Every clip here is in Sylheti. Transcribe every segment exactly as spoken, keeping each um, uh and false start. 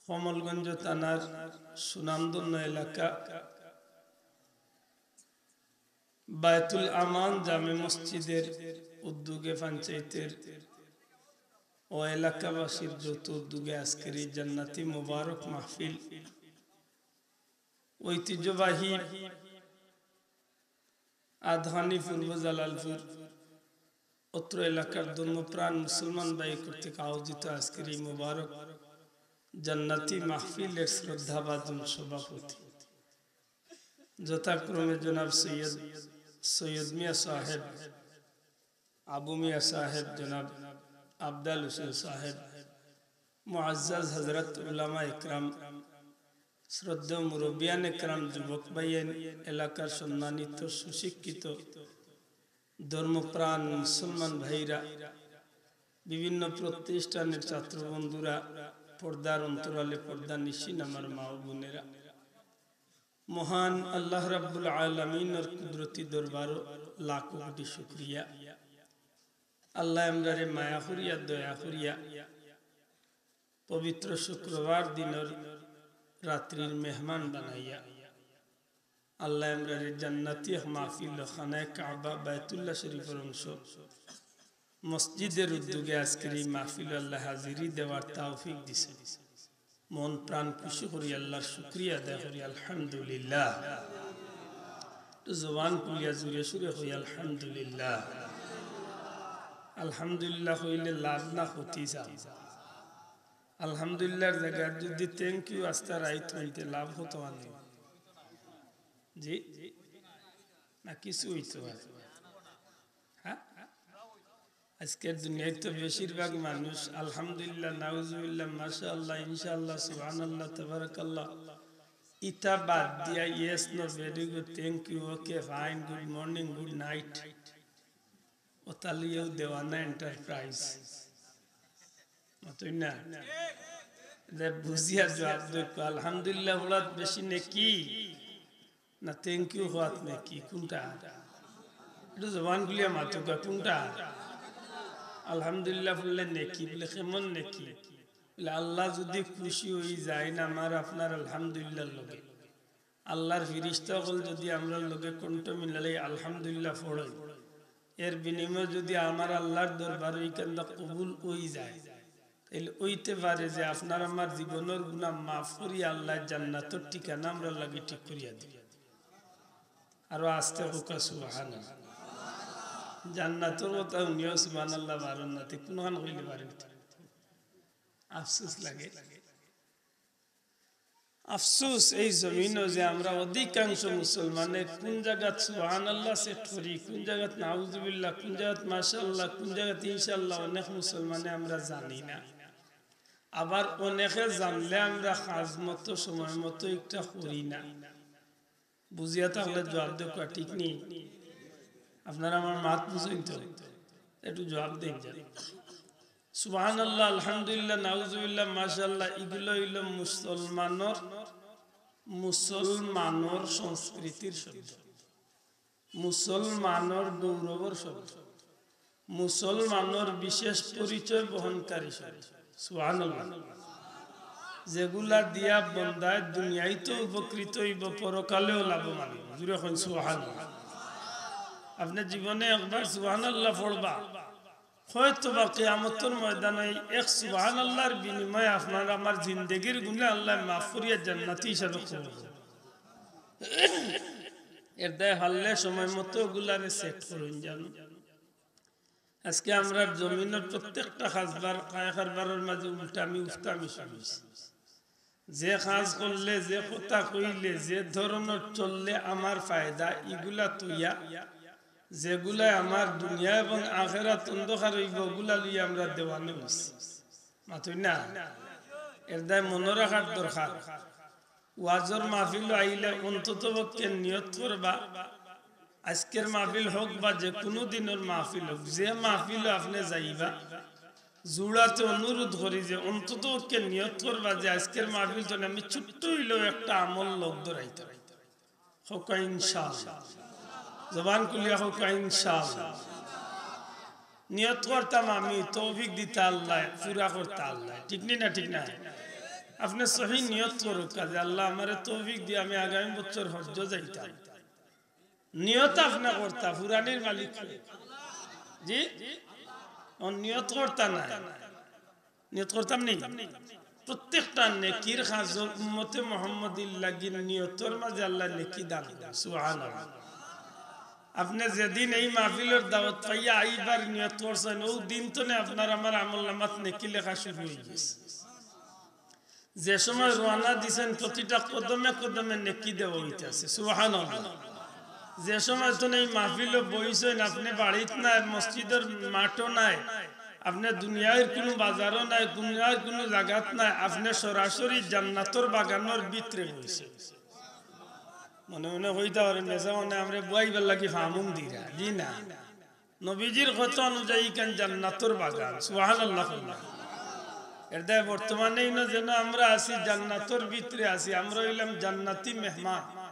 কমলগঞ্জ থানার সুনামধন্য এলাকা বায়তুল আমান জামে মসজিদের উদ্যোগে, পঞ্চায়েতের ও এলাকাবাসীর যৌথ উদ্যোগে আজকের এই জান্নাতি মোবারক মাহফিল ঐতিহ্যবাহী আদহানি পূর্ব জালালপুর অত্র এলাকার ধর্মপ্রাণ মুসলমান ভাই কর্তৃক আয়োজিত আজকের এই মোবারক জান্নাতি মাহফিলের শ্রদ্ধাভাজন সভাপতি যথাক্রমে জনাব সৈয়দ, সৈয়দ মিয়া সাহেব, আবু মিয়া সাহেব, জনাব আফজাল হোসেন সাহেব, মুআজ্জাজ হযরত উলামা একরাম, শ্রদ্ধেয় মুরব্বিয়ান একরাম, যুবক ভাইয়াইন, এলাকার সম্মানিত সুশিক্ষিত ধর্মপ্রাণ মুসলমান ভাইরা, বিভিন্ন প্রতিষ্ঠানের ছাত্রবন্ধুরা, পর্দার অন্তরালে পর্দা নিশিন আমার মা ও বোনেরা, মহান আল্লাহ রাব্বুল আলামিনর কুদরতি দরবারো লাখো কোটি শুকরিয়া। আল্লায় আমরারে মায়া করিয়া, দয়া করিয়া, পবিত্র শুক্রবার দিনর রাত্রির মেহমান বানাইয়া, আল্লায় আমরারে জান্নাতি এক মাহফিল, খানায়ে কাবা, বায়তুল্লাহ শরীফর অংশ, মসজিদের উদ্যোগে আজকের এই মাহফিল আল্লায় হাজিরি দেওয়ার তৌফিক দিছে। মন প্রাণ খুশি করি আল্লাহর শুকরিয়া আদায় করি, আলহামদুলিল্লাহ। একটু জবান খুলিয়া জোরে সুরে কই, আলহামদুলিল্লাহ। আলহামদুলিল্লাহ কইলে লাভ না ক্ষতি চাও? আলহামদুলিল্লাহর জাগাত যদি thank you আস্তা রাইত কইতে লাভ কত আনে? জি, না কিছু অইতো পারে। হ্যাঁ, আজকের দুনিয়াত তো বেশিরভাগ মানুষ আলহামদুলিল্লাহ, নাউজুবিল্লাহ, মাশাআল্লাহ, ইনশাআল্লাহ, সুবহানাল্লাহ, তাবারাকাল্লাহ, ইতা বাদ দিয়া yes, no, very good, thank you, okay, fine, good morning, good night, ওতা লইয়াউ দেওয়ানা enterprise। মাতইন না? যে বুঝিয়া জবাব দেউক্কা, আলহামদুলিল্লাহ পড়াত বেশি নেকি না thank you কওয়াত নেকি? কুনটা? একটু জবান খুলিয়া মাতউক্কা, কুনটা? আলহামদুলিল্লাহ পড়লে নেকি, বলে কেমন নেকি? বলে আল্লাহ যদি খুশি অইযাইন আমার আপনার আলহামদুলিল্লাহর লগে, আল্লাহর ফিরিস্তা অকল যদি আমরার লগে কণ্ঠ মিলাইয়া আলহামদুলিল্লাহ পড়ইন, এর বিনিময়ে যদি আমার আল্লাহর দরবারো ইখানটা কবুল অইযায়, তাইলে অইতে পারে যে আপনার আমার জীবনর গুনা মাফ করিয়া আল্লায় জান্নাতর ঠিকানা আমরার লাগি ঠিক করিয়া দিবা। আরো আস্তে কউক্কা সুবহানাল্লাহ। জান্নাতর কথা হুনিয়াউ সুবহানাল্লাহ পারইন না, তে কুনখান কইলে পারইন? আফসোস লাগে। আফসোস, এই জমিনো যে আমরা অধিকাংশ মুসলমানে কুন জাগাত সুবহানাল্লাহ set করি, কুন জাগাত নাউজুবিল্লাহ, কুন জাগাত মাশাআল্লাহ, কুন জাগাত ইনশাআল্লাহ, অনেক মুসলমানে আমরা জানি না। আবার অনেকে জানলে আমরা কাজ মতো সময় মতো ইকটা করি না। বুঝিয়া থাকলে জবাব দেউক্কা, ঠিক নি? আপনারা আমার মাত বুঝইন তো? একটু জবাব দেইন যেন। সুবহানাল্লাহ, আলহামদুলিল্লাহ, নাউজুবিল্লাহ, মাশাআল্লাহ, ইগুলা অইলো মুসলমানর, মুসলমানর সংস্কৃতির শব্দ, মুসলমানর গৌরবর শব্দ, মুসলমানর বিশেষ পরিচয় বহনকারী শব্দ। সুবহানাল্লাহ। যেগুলা দিয়া বন্দায় দুনিয়াইতো উপকৃত অইবো, পরকালেও লাভবান অইবো। জোরে কইন সুবহানাল্লাহ। আপনে জীবনে একবার সুবহানাল্লাহ পড়বা, হয়তো বা কিয়ামতর ময়দানো এই এক সুবহানাল্লাহর বিনিময়ে আপনার আমার জিন্দেগির গুনা আল্লায় মাফ করিয়া জান্নাতি হিসাবে কবুল করবা। এর দায় পারলে সময় মতো ওগুলারে set করইন যেন। আজকে আমরার জমিনর প্রত্যেকটা কাজবার, কায় কারবারর মাঝে উল্টামি উফতামি শুরু অইছে। যে কাজ করলে, যে কথা কইলে, যে ধরনর চললে আমার ফায়দা, ইগুলা থইয়া যেগুলায় আমার দুনিয়া এবং আখেরাত অন্ধকার অইবো, ওগুলা লইয়া আমরা দেওয়ানা অইছি। মাতইন না? এর দায় মনো রাখার দরকার। ওয়াজর মাহফিলো আইলে অন্তত পক্ষে নিয়ত করবা, আজকের মাহফিল হউক বা যে কুনু দিনর মাহফিল হউক, যে মাহফিলো আপনে যাইবা, জুড়াতে অনুরোধ করি যে অন্তত পক্ষে নিয়ত করবা যে আজকের মাহফিল থনে আমি ছোট্ট অইলেও একটা আমল লগ ধরাইতাম। কউক্কা ইনশাআল্লাহ। জবান খুলিয়া কউক্কা ইনশাআল্লাহ। নিয়ত করতাম আমি, তৌফিক দিতা আল্লায়, পুরা করতা আল্লায়। ঠিক নি না? ঠিক না? আপনে সহি নিয়ত করউক্কা যে, "আল্লাহ, আমারে তৌফিক দিয়া আমি আগামী বছর হজ্জ যাইতাম।" নিয়ত আপনে করতা, ফুরানির মালিক কে? জি? ও নিয়ত করতা না? নিয়ত করতাম নি? প্রত্যেকটা নেকির কাজ উম্মতে মুহাম্মদীর লাগি নিয়তর মাঝে আল্লাহ নেকি দান করে। সুবহানাল্লাহ। আপনে যেদিন এই মাহফিলর দাওয়াত পাইয়া আইবার নিয়ত করছেন, অউ দিন তনে আপনার আমার আমল নামাত নেকি লেখা শুরু অই গেছে। যে সময় রওয়ানা দিছেন, প্রতিটা কদমে কদমে নেকি দেওয়া অইতাছে। সুবহানাল্লাহ। যে সময় তনে এই মাহফিলো বইছেন, আপনে বাড়িত নাই, মসজিদর মাঠও নাই, আপনে দুনিয়ার কুনু বাজারও নাই, দুনিয়ার কুনু জাগাত নাই, আপনে সরাসরি জান্নাতর বাগানর ভিতরে বইছেন। মনে মনে কইতা পারেন, "মেজা মনে আমরে বওয়াইবার লাগি ফামুন দিরা।" জি না। নবীজির কথা অনুযায়ী ইখান জান্নাতর বাগান। সুবহানাল্লাহ কইলা। এর দায় বর্তমানে ইনো যেন আমরা আছি, জান্নাতর ভিতরে আছি, আমরা অইলাম জান্নাতি মেহমান।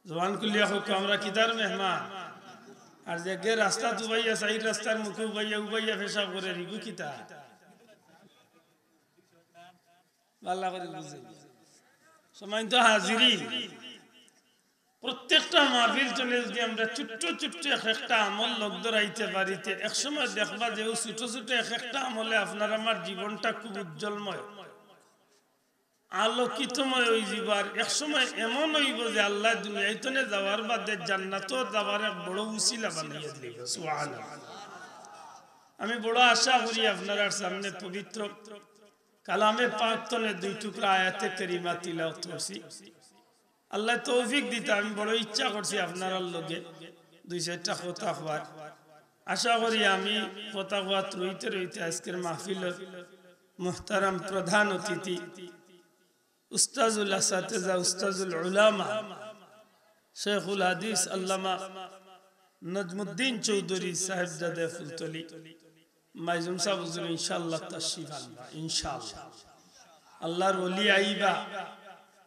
জবান খুলিয়া কউক্কা, আমরা কিতার মেহমান? আর যেগিয়ে রাস্তাত উবাইয়া, চাইর রাস্তার মুখে উবাইয়া, উবাইয়া পেশাব করে, রিগু কিতা? ভালা করি বুঝে। সম্মানিত হাজিরিন, প্রত্যেকটা মাহফিল তনে যদি আমরা ছোট্ট ছোট্ট এক একটা আমল লগ ধরাইতে পারি, তে এক সময় দেখবা যে অউ ছোট ছোট এক একটা আমলে আপনার আমার জীবনটা খুব উজ্জ্বলময়, আলোকিতময় অইযিবো। আর এক সময় এমন অইবো যে আল্লায় দুনিয়া তনে যাওয়ার বাদে জান্নাতো যাওয়ার এক বড় উসিলা বানাইয়া দিবা। সুবহানাল্লাহ। আমি বড় আশা করি আপনারার সামনে পবিত্র কালামে পাক তনে দুই টুকরা আয়াতে কারিমা তিলাওয়াত করছি। আল্লায় তৌফিক দিতা, আমি বড় ইচ্ছা করছি আপনারার লগে দুই চাইরটা কথা কওয়ার। আশা করি আমি কথা কওয়াত রইতে রইতে আজকের মাহফিলর মুহতারাম প্রধান অতিথি উস্তাজুল আসাতেজা, উস্তাজুল উলামা, শেখুল হাদিস আল্লামা নজমুদ্দিন চৌধুরী সাহেবজাদে ফুলতলি, মাইজুম সাহেব হুজুর ইনশাআল্লাহ তাশরিফ আনবা, ইনশাআল্লাহ। আল্লাহর ওলি আইবা,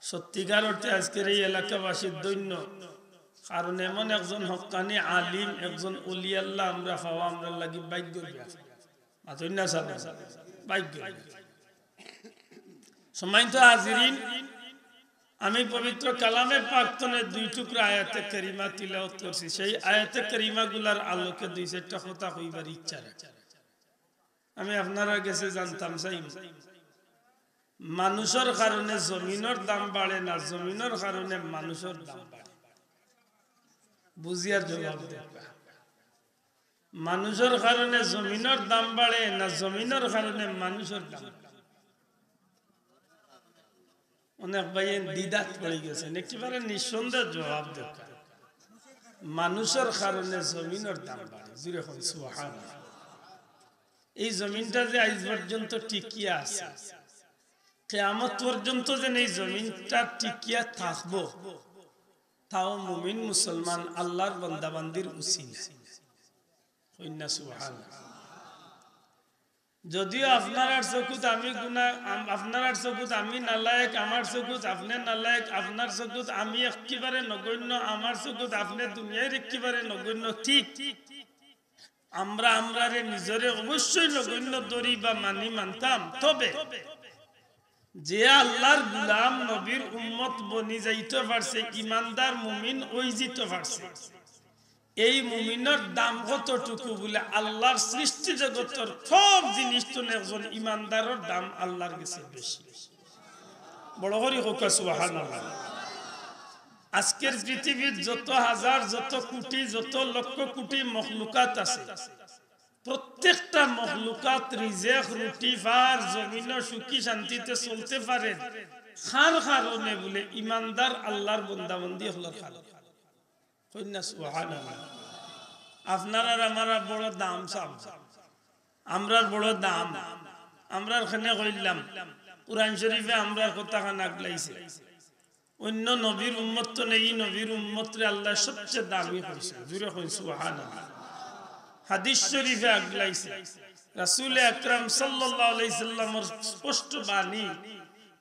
সত্যিকার অর্থে আজকের এই এলাকাবাসীর ধন্য। কারণ এমন একজন হক্কানি আলিম, একজন ওলি আল্লাহ আমরা পাওয়া আমরার লাগি ভাগ্যর ব্যাপার। মাতইন না সাহেব, ভাগ্যর ব্যাপার। সম্মানিত হাজিরিন, আমি পবিত্র কালামে পাক তনে দুই টুকরা আয়াতে কারিমা তিলাওয়াত করছি। সেই আয়াতে কারিমাগুলার আলোকে দুই চাইরটা কথা কইবার ইচ্ছা রাখি। আমি আপনারার গেছে জানতাম চাই, মানুষর কারণে জমিনর দাম বাড়ে না, জমিনর কারণে মানুষর দাম বাড়ে। বুঝিয়া জবাব দেউক্কা। মানুষর কারণে জমিনর দাম বাড়ে না, জমিনর কারণে মানুষর দাম বাড়ে? অনেক ভাইয়ে দ্বিধাত পড়ি গেছেন, একেবারে নিঃসন্দেহ জবাব দেউক্কা। মানুষর কারণে জমিনর দাম বাড়ে। জুরে কইন সুবহানাল্লাহ। এই জমিনটা যে আইজ পর্যন্ত টিকিয়া আছে, কিয়ামত পর্যন্ত যেন এই জমিনটা টিকিয়া থাকবো, তাও মুমিন মুসলমান আল্লাহর বান্দাবান্দির উসিলা। কইন না সুবহানাল্লাহ। যদিও আপনারার চকুত আমি গুনা-, আম-, আপনারার চকুত আমি নালায়েক, আমার চকুত আপনে নালায়েক, আপনার চকুত আমি একেবারে নগণ্য, আমার চকুত আপনে দুনিয়ার একেবারে নগণ্য, ঠিক। আমরা আমরারে নিজরে অবশ্যই নগণ্য ধরি বা মানি, মানতাম, তবে যে আল্লাহর গুলাম নবীর উম্মত বনি যাইতো পারছে, ইমানদার মুমিন অইযিতো পারছে, এই মুমিনর দাম কতটুকু বুলে আল্লাহর সৃষ্টি জগতর সব জিনিস তনে একজন ইমানদারর দাম আল্লাহর গেছে বেশি। বড় করি কউক্কা সুবহানাল্লাহ। আজকের পৃথিবীর যত হাজার, যত কোটি, যত লক্ষ কোটি মখলুকাত আছে, প্রত্যেকটা মখলুকাত রিজেক রুটি পার, জমিনো সুখী শান্তিতে চলতে পারে। কার কারণে বুলে? ইমানদার আল্লাহর বন্দাবন্দি অকলর কারণে। কইন না সুবহানাল্লাহ। আপনারার আমারার বড় দাম সাব, আমরার বড় দাম। আমরার কেনে কইলাম, কুরআন শরীফে আমরার কথাখান আগলাইছে। অইন্য নবীর উম্মত তনে ই নবীর উম্মতরে আল্লায় সবচে দামি কইছে। জুরে কইন সুবহানাল্লাহ। হাদিস শরীফে আগলাইছে। রাসূলে আকরাম সাল্লাল্লাহু আলাইহি সাল্লামর স্পষ্ট বাণী,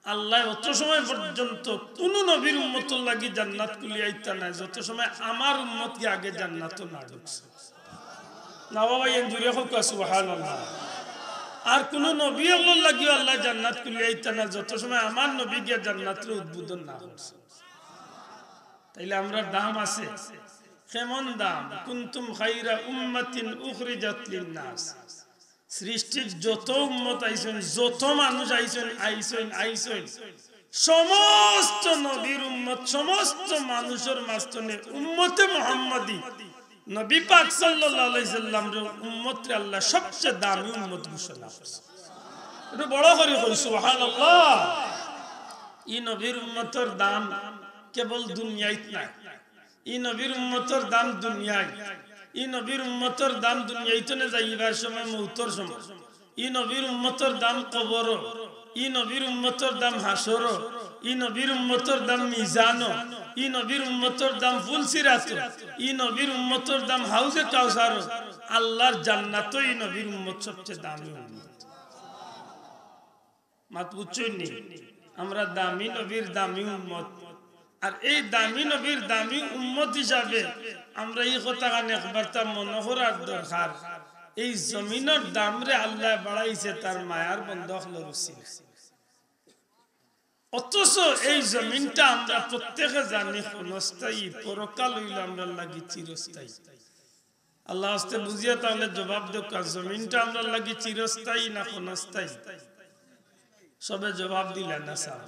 আল্লায় অত সময় পর্যন্ত কুনু নবীর উম্মতর লাগি জান্নাত খুলিয়া আইতা নায়, যত সময় আমার উম্মত গিয়া আগে জান্নাতো না ঢুকছে। না বাবা, এন জুরে কউক্কা সুবহানাল্লাহ। আর কুনু নবী অকলর লাগিও আল্লায় জান্নাত খুলিয়া দিতা না, যত সময় আমার নবী গিয়া জান্নাতরে উদ্বোধন না করছে। তাইলে আমরার দাম আছে। কেমন দাম? কুনতুম খাইরা উম্মাতিন উখরিজাত লিন্নাস। সৃষ্টির যত উম্মত আইছইন, যত মানুষ আইছইন, আইছইন, আইছইন, সমস্ত নবীর উম্মত, সমস্ত মানুষর মাঝখানে উম্মতে মুহাম্মাদি, নবী পাক সাল্লাল্লাহু আলাইহি সাল্লামর উম্মতরে আল্লায় সবচেয়ে দামি উম্মত ঘোষণা করছে। একটু বড় করি কই, সুবহানাল্লাহ। ই নবীর উম্মতর দাম কেবল দুনিয়াইত নায়, ই নবীর উম্মতর দাম দুনিয়াইত, ই নবীর উম্মতর দাম দুনিয়াইত থনে যাইবার সময়, মউতর সময়। ই নবীর উম্মতর দাম কবরো, ই নবীর উম্মতর দাম হাশরো, ই নবীর উম্মতর দাম মিজানো, ই নবীর উম্মতর দাম ফুলসিরাতো, ই নবীর উম্মতর দাম হাউজে কাউসারো, আল্লাহর জান্নাতো ই নবীর উম্মত সবচেয়ে দামি উম্মত। মাত বুঝছইন নি? আমরা দামি নবীর দামি উম্মত। আর এই দামি নবীর দামি উম্মত হিসাবে আমরা ই কথাখান একবারতা মনো করার দরকার। এই জমিনর দামরে আল্লায় বাড়াইছে তার মায়ার বন্দা অকলর উসিলায়। অথচ এই জমিনটা আমরা প্রত্যেকে জানি ক্ষণস্থায়ী, পরকাল অইলো আমরার লাগি চিরস্থায়ী। আল্লার ওয়াস্তে বুঝিয়া তাইলে জবাব দেউক্কা, জমিনটা আমরার লাগি চিরস্থায়ী না ক্ষণস্থায়ী? সবে জবাব দিলা না সাব।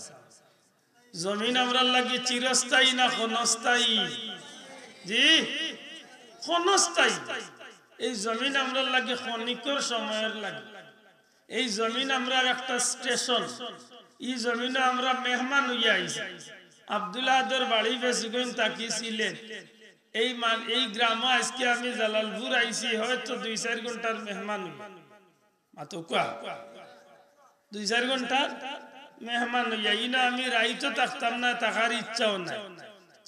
জমিন আমরার লাগি চিরস্থায়ী না ক্ষণস্থায়ী? জি, ক্ষণস্থায়ী। এই জমিন আমরার লাগি ক্ষণিকর সময়র লাগি। এই জমিন আমরার একটা স্টেশন। ই জমিনো আমরা মেহমান অইয়া আইছি। আব্দুল আহাদর বাড়ি বেসুগঞ্জ থাকি সিলেট। এই মান-, এই গ্রামো আইজকে আমি জালালপুর আইছি, হয়তো দুই চাইর ঘন্টার মেহমান অইয়া। মাতউক্কা। দুই চাইর ঘন্টার মেহমান অইয়া। ইনো আমি রাইতো থাকতাম না, থাকার ইচ্ছাও নাই।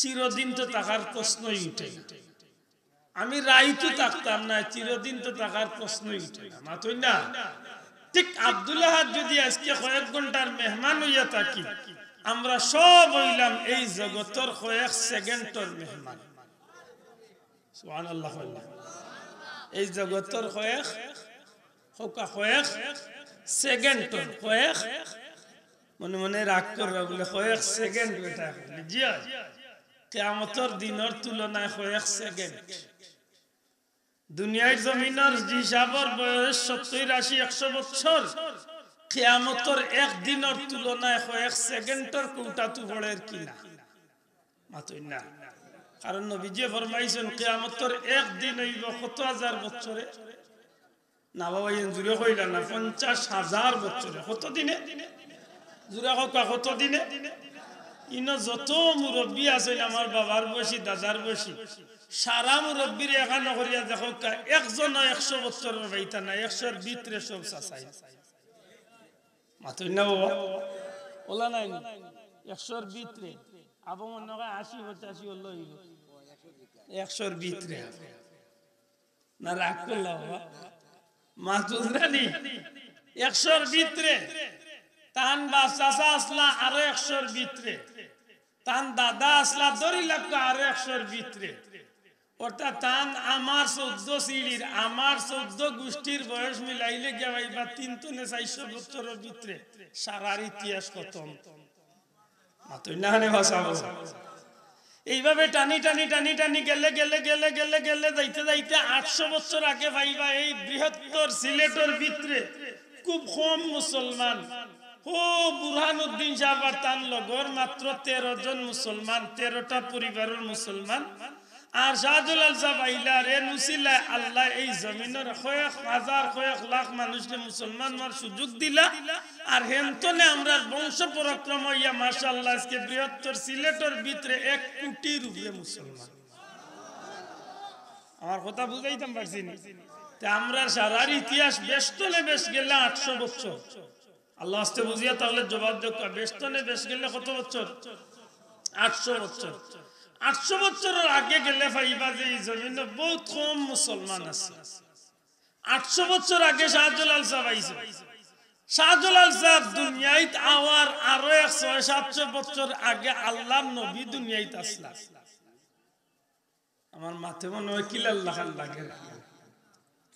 চিরদিন তো থাকার প্রশ্নই উঠে না। আমি রাইতো থাকতাম না, চিরদিন তো থাকার প্রশ্নই উঠে না। মাতইন না? ঠিক আব্দুল আহাদ যুদি আইজকে কয়েক ঘন্টার মেহমান অইয়া থাকি, আমরা সব অইলাম এই জগতর কয়েক সেকেন্ডর মেহমান। সুবহানাল্লাহ কইলা। এই জগতর কয়েক, কউক্কা, কয়েক সেকেন্ডর, কয়েক, মনে মনে রাগ কররা বুলে, কয়েক সেকেন্ড বেটা। জি অয়। কিয়ামতর দিনর তুলনায় কয়েক সেকেন্ড। দুনিয়ার জমিনর হিসাবর বয়স সত্তইর, আশি, একশো বছর। কিয়ামতর এক দিনর তুলনায় কয়েক সেকেন্ডর কৌটাত পড়ের কিনা? মাতইন না। কারণ নবীজিয়ে ফরমাইছইন, কিয়ামতর এক দিন অইবো কত হাজার বছরে? না বাবা, ইন জুরে কইলা না, পঞ্চাশ হাজার বছরে। কত দিনে? জুরে কউক্কা, কত দিনে? ইনো যত মুরব্বি আছইন, আমার বাবার বয়সী, দাদার বয়সী, সারা মুরব্বিরে একখানো করিয়া দেখউক্কা, একজনও একশো বছরর পাইতা না, একশোর ভিতরে সব চাচাই। মাতইন না বাবা? অলা নায় নি? একশোর ভিতরে। আবো মনো কয় আশি পঁচাশি অইলো অইবো। একশোর ভিতরে। না রাগ করলা বাবা? মাত বুঝরা নি? একশোর ভিতরে। তান বাপ চাচা আছলা আরো একশোর ভিতরে। তান দাদা আছলা ধরি লাউক্কা আরো একশোর ভিতরে। অর্থাৎ তান আমার চৌদ্দ সিঁড়ির, আমার চৌদ্দ গুষ্টির বয়স মিলাইলে গিয়া পাইবা তিন তিনে চাইরশো বছরর ভিতরে সারার ইতিহাস খতম। মাতইন না কেনে বা সাব? এইভাবে টানি টানি টানি টানি গেলে গেলে গেলে গেলে গেলে যাইতে যাইতে আটশো বছর আগে পাইবা এই বৃহত্তর সিলেটর ভিতরে খুব কম মুসলমান। ও বুরহানুদ্দিন সাব আর তান লগর মাত্র তেরো জন মুসলমান, তেরোটা পরিবারর মুসলমান। আর শাহজালাল সাব আইলা, এন উছিলায় আল্লায় এই জমিনর কয়েক হাজার, কয়েক লাখ মানুষরে মুসলমান অওয়ার সুযোগ দিলা। আর হেনতনে আমরার বংশ পরক্রম অইয়া, মাশাআল্লাহ, আইজকে বৃহত্তর সিলেটর ভিতরে এক কোটির উপরে মুসলমান। আমার কথা বুঝাইতাম পারছি নি? তে আমরার সারার ইতিহাস বেশতনে বেশ গেলে আটশো বছর। আল্লার ওয়াস্তে বুঝিয়া তাইলে জবাব দেউক্কা, বেশতনে বেশ গেলে কত বছর? আটশো বছর। আটশো বছরর আগে গেলে পাইবা যে ই জমিনো বউত কম মুসলমান আছে। আটশো বছর আগে শাহজালাল সাব আইছইন। শাহজালাল সাব দুনিয়াইত আওয়ার আরো এক ছয় সাতশো বছর আগে আল্লার নবী দুনিয়াইত আছলা। আমার মাতে মনো অয় কিলার লাখান লাগে না।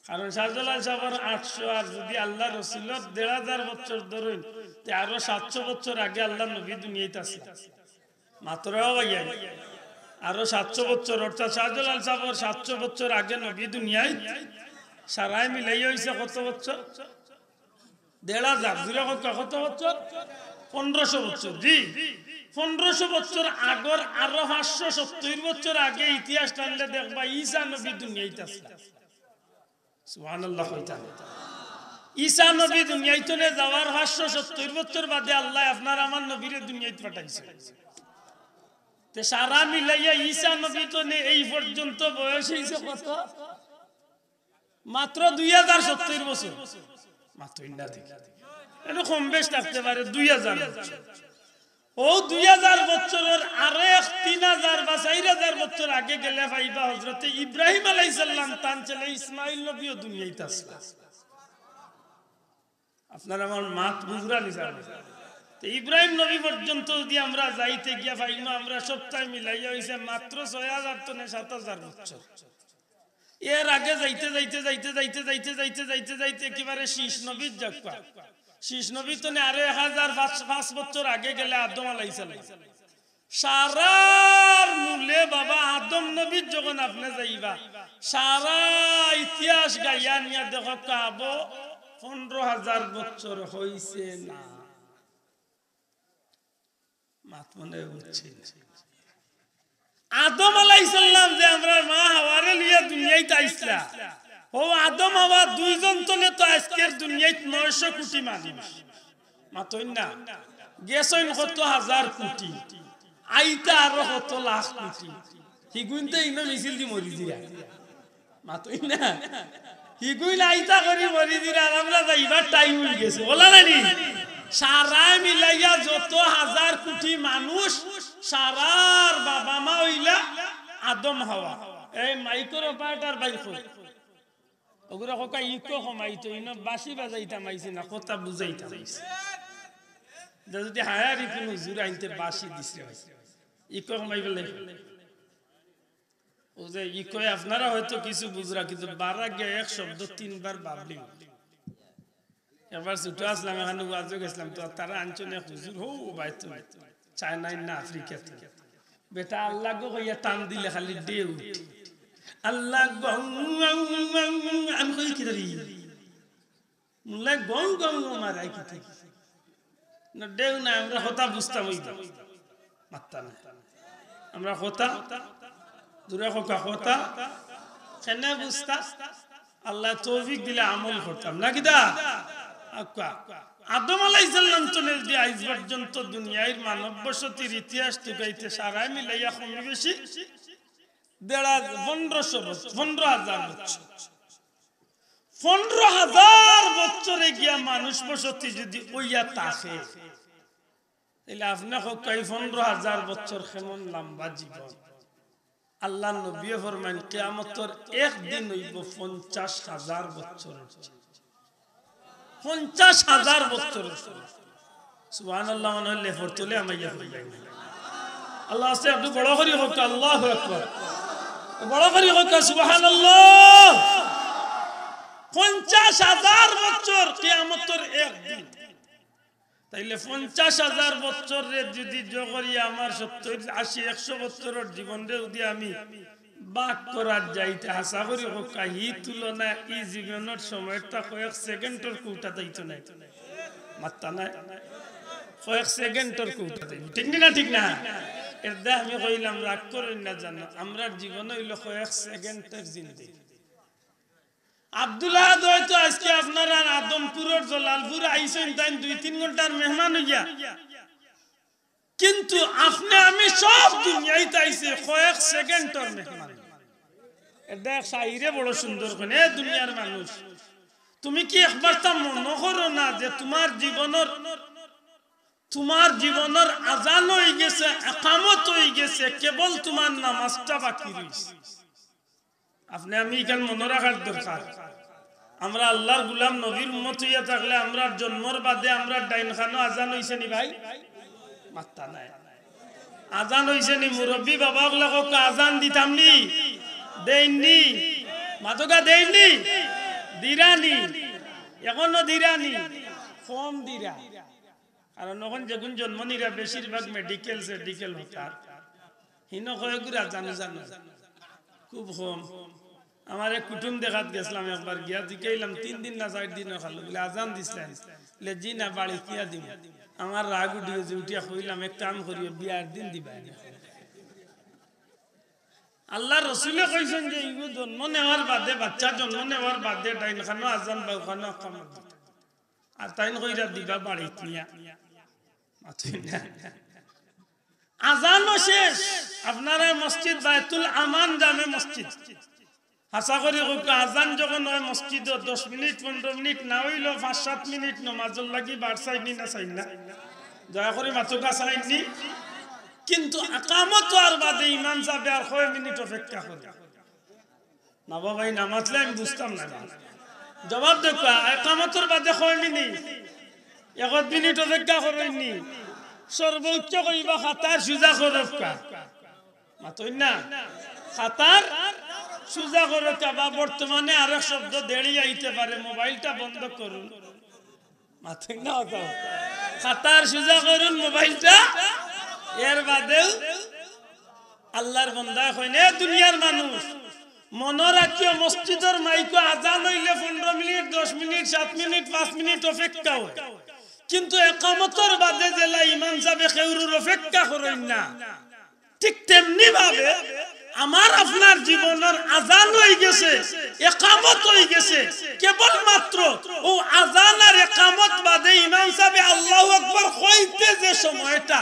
কারণ শাহজালাল সাবর আটশো, আর যুদি আল্লার রসুলর দেড় হাজার বছর ধরইন, তে আরো সাতশো বছর আগে আল্লার নবী দুনিয়াইত আছলা। মাতরা ভাইয়া, আরো সাতশো বছর, অর্থাৎ শাহজালাল সাবর সাতশো বছর আগে নবী দুনিয়াইত। সারায় মিলাইয়া অইছে কত বছর? দেড় হাজার। জুরে কউক্কা, কত বছর? পনেরোশো বছর। জি, পনেরোশো বছর আগর আরো পাঁচশো সত্তইর বছর আগে ইতিহাস টানলে দেখবা ঈসা নবী দুনিয়াইত আছলা। সুবহানাল্লাহ কইতা না। ঈসা নবী দুনিয়াইত থনে যাওয়ার পাঁচশো সত্তইর বছর বাদে আল্লায় আপনার আমার নবীরে দুনিয়াইত পাঠাইছে। তে সারা মিলাইয়া ঈসা নবী থনে এই পর্যন্ত বয়স অইছে কত? মাত্র দুই হাজার সত্তইর বছর। মাতইন না দেখি। একটু কম বেশ থাকতে পারে, দুই হাজার বছর। অউ দুই হাজার বছরর আরেক তিন হাজার বা চাইর হাজার বছর আগে গেলে পাইবা হজরতে ইব্রাহিম আলাইহিস সালাম তান ছেলে ইসমাইল নবীও দুনিয়াইত আছলা। আপনার আমার মাত বুঝরা নি যাবে। তে ইব্রাহিম নবী পর্যন্ত যুদি আমরা যাইতে গিয়া পাইমু, আমরা সবটাই মিলাইয়া অইছে মাত্র ছয় হাজার থনে সাত হাজার বছর। এর আগে যাইতে যাইতে যাইতে যাইতে যাইতে যাইতে যাইতে যাইতে একেবারে শীষ নবীত যাউক্কা। শীষ নবীত থনে আরো এক হাজার পাঁচ, পাঁচ বছর আগে গেলে আদম আলাইহিস সালাম। সারার মূলে বাবা আদম নবীত যখন আপনে যাইবা, সারা ইতিহাস গাইয়া নিয়া দেখউক্কা, পনেরো হাজার বছর অইছে না। মাত মনে বুঝছি না। আদম আলাইহিস সালাম যে আমরার মা হাওয়ারে লইয়া দুনিয়াইত আইছলা, অউ আদম হাওয়া দুইজন থনে তো আইজকের দুনিয়াইত নয়শো কোটি মানুষ। মাতইন না। গেছইন কত হাজার কোটি, আইতা আরো কত লাখ কোটি। হিগুইন তে ইনো মিছিল দি মরি যিরা। মাতইন না। হিগুইন আইতা করি মরি যিরা, আর আমরা যাইবার টাইম অইগেছে। অলা নানি? সারায় মিলাইয়া যত হাজার কোটি মানুষ, সারার বাবা মা অইলা আদম হাওয়া। এই মাইকর অপারেটর ভাই কই? অগুরে কউক্কা ইকো কমাইতো, ইনো বাঁশি বাজাইতাম আইছি না, কথা বুঝাইতাম আইছি। যুদি হায়ারি কুনু জুর আনতে বাঁশি দিছে, ইকো কমাইবার লাগি। অউ যে ইকোয় আপনারা হয়তো কিছু বুঝরা, কিন্তু বারা গিয়া এক শব্দ তিনবার বাবলিং। একবার ছুটো আছলাম, অখানো ওয়াজো গেছলাম, তো তারা আনছইন এক হুজুর, হউ ভাই তো চায়না না আফ্রিকা তো। বেটা আল্লাহ গো কইয়া টান দিলে খালি ঢেউ উঠে। আল্লাহ গো, আমি কই কিতা রে? মুল্লায় গং গং গং মারায় কিতা? না, ঢেউ না, আমরা কথা বুঝতাম অইবো। মাত্তা না। আমরা কথা, জুরে কউক্কা কথা, কেনে বুঝতা? আল্লায় তৌফিক দিলে আমল করতাম। না কিতা? আক্কা। আদম আলাইহিস সালাম থনে যুদি আইজ পর্যন্ত দুনিয়ার মানব বসতির ইতিহাস তুকাইতে সারায় মিলাইয়া কমে বেশি দেড় হাজার, পনেরোশো বছর, পনেরো হাজার বছর। পনেরো হাজার বছরে গিয়া মানুষ বসতি যুদি অইয়া থাকে, তাইলে আপনে কউক্কা, এই পনেরো হাজার বছর কেমন লম্বা জীবন। আল্লার নবীয়ে ফরমাইন, কিয়ামতর একদিন অইবো পঞ্চাশ হাজার বছর। পঞ্চাশ হাজার বছর। সুবহানাল্লাহ, মনে অইলে ফরতলে আমাইয়া ফরমাইন। আল্লাহ আছে, একটু বড় করি কউক্কা, আল্লাহু আকবার। বড় করি কউক্কা, সুবহানাল্লাহ। পঞ্চাশ হাজার বছর কিয়ামতর একদিন। তাইলে পঞ্চাশ হাজার বছররে যুদি জো করি আমার সত্তইর, আশি, একশো বছরর জীবনরে যুদি আমি ভাগ করার যাইতে হাছা করি কউক্কা, ই তুলনায় ই জীবনর সময়টা কয়েক সেকেন্ডর কৌটাত আইতো নায়। মাত্তা নায়। কয়েক সেকেন্ডর কৌটাত আইতো। ঠিক নি না? ঠিক না? এরদায় আমি কইলাম, রাগ করইন না জানো, আমরার জীবন অইলো কয়েক সেকেন্ডর জিন্দেগি। আব্দুল আহাদ হয়তো আইজকে আপনারার আদমপুরর জলালপুর আইছইন, তাইন দুই তিন ঘন্টার মেহমান অইয়া। কিন্তু আপনে আমি সব দুনিয়াইত আইছি কয়েক সেকেন্ডর মেহমান। এরদায় এক শাইরে বড় সুন্দর কইন, এ দুনিয়ার মানুষ, তুমি কি একবারতা মনো করো না যে তুমার জীবনর, তুমার জীবনর আজান অইগেছে, একামত অইগেছে, কেবল তুমার নামাজটা বাকি রইছে? আপনে আমি ইখান মনো রাখার দরকার। আমরা আল্লার গুলাম, নবীর উম্মত অইয়া থাকলে আমরার জন্মর বাদে আমরার ডাইন কানো আজান অইছে নি ভাই? মাত্তা নায়। আজান অইছে নি? মুরব্বি বাবা অকলে কউক্কা, আজান দিতাম নি? দেইন নি? মাতউক্কা, দেইন নি? দিরানি, এখনো দিরানি, কম দিরা। কারণ অখন যেগুন জন্ম নিরা বেশিরভাগ মেডিকেল সেডিকেল হতার, হিনো কয়গুর আজান উজান খুব কম। আমার এক কুটুম দেখাত গেছলাম একবার, গিয়া জিকাইলাম, "তিন দিন না চাইর দিন খালো?" বুলে, "আজান দিছলায়?" বুলে, "জি না, বাড়িত নিয়া দিমু।" আমার রাগ উঠিগেছে, উঠিয়া কইলাম, "এক কাম করিও, বিয়ার দিন দিবায়।" আল্লার রসুলে কইছইন যে ইগু জন্ম নেওয়ার বাদে, বাচ্চা জন্ম নেওয়ার বাদে ডাইন খানো আজান, বাউ খানো একামত দিতা। আর তাইন কইরা দিবা বাড়িত নিয়া। মাতইন না। আজানও শেষ। আপনারার মসজিদ বায়তুল আমান জামে মসজিদ। হাছা করি কউক্কা, আজান যখন অয় মসজিদো দশ মিনিট, পনরো মিনিট না অইলেও পাঁচ সাত মিনিট নমাজর লাগি বার চাইন নি না চাইন না? দয়া করি মাতউক্কা, চাইন নি? কিন্তু একামত অওয়ার বাদে ইমাম সাবে আর কয় মিনিট অপেক্ষা করে? না বা ভাই, না মাতলে আমি বুঝতাম না। জবাব দেউক্কা, একামতর বাদে কয় মিনিট? এক মিনিট অপেক্ষা করইন নি? সর্বোচ্চ কইবা কাতার সুজা করউক্কা। মাতইন না? কাতার সুজা করউক্কা, বা বর্তমানে আরেক শব্দ দেরি আইতে পারে, মোবাইলটা বন্ধ করুন। মাতইন না অত? কাতার সুজা করুন মোবাইলটা। এর বাদেও আল্লার বন্দায় কইন, এ দুনিয়ার মানুষ, মনো রাখিও, মসজিদর মাইকো আজান অইলে পনরো মিনিট, দশ মিনিট, সাত মিনিট, পাঁচ মিনিট অপেক্ষা অয়, কিন্তু একামতর বাদে যেলা ইমাম সাবে কেউরুর অপেক্ষা করইন না, ঠিক তেমনি ভাবে আমার আপনার জীবনর আজান অইগেছে, একামত অইগেছে, কেবলমাত্র অউ আজান আর একামত বাদে ইমাম সাবে আল্লাহু আকবার কইতে যে সময়টা,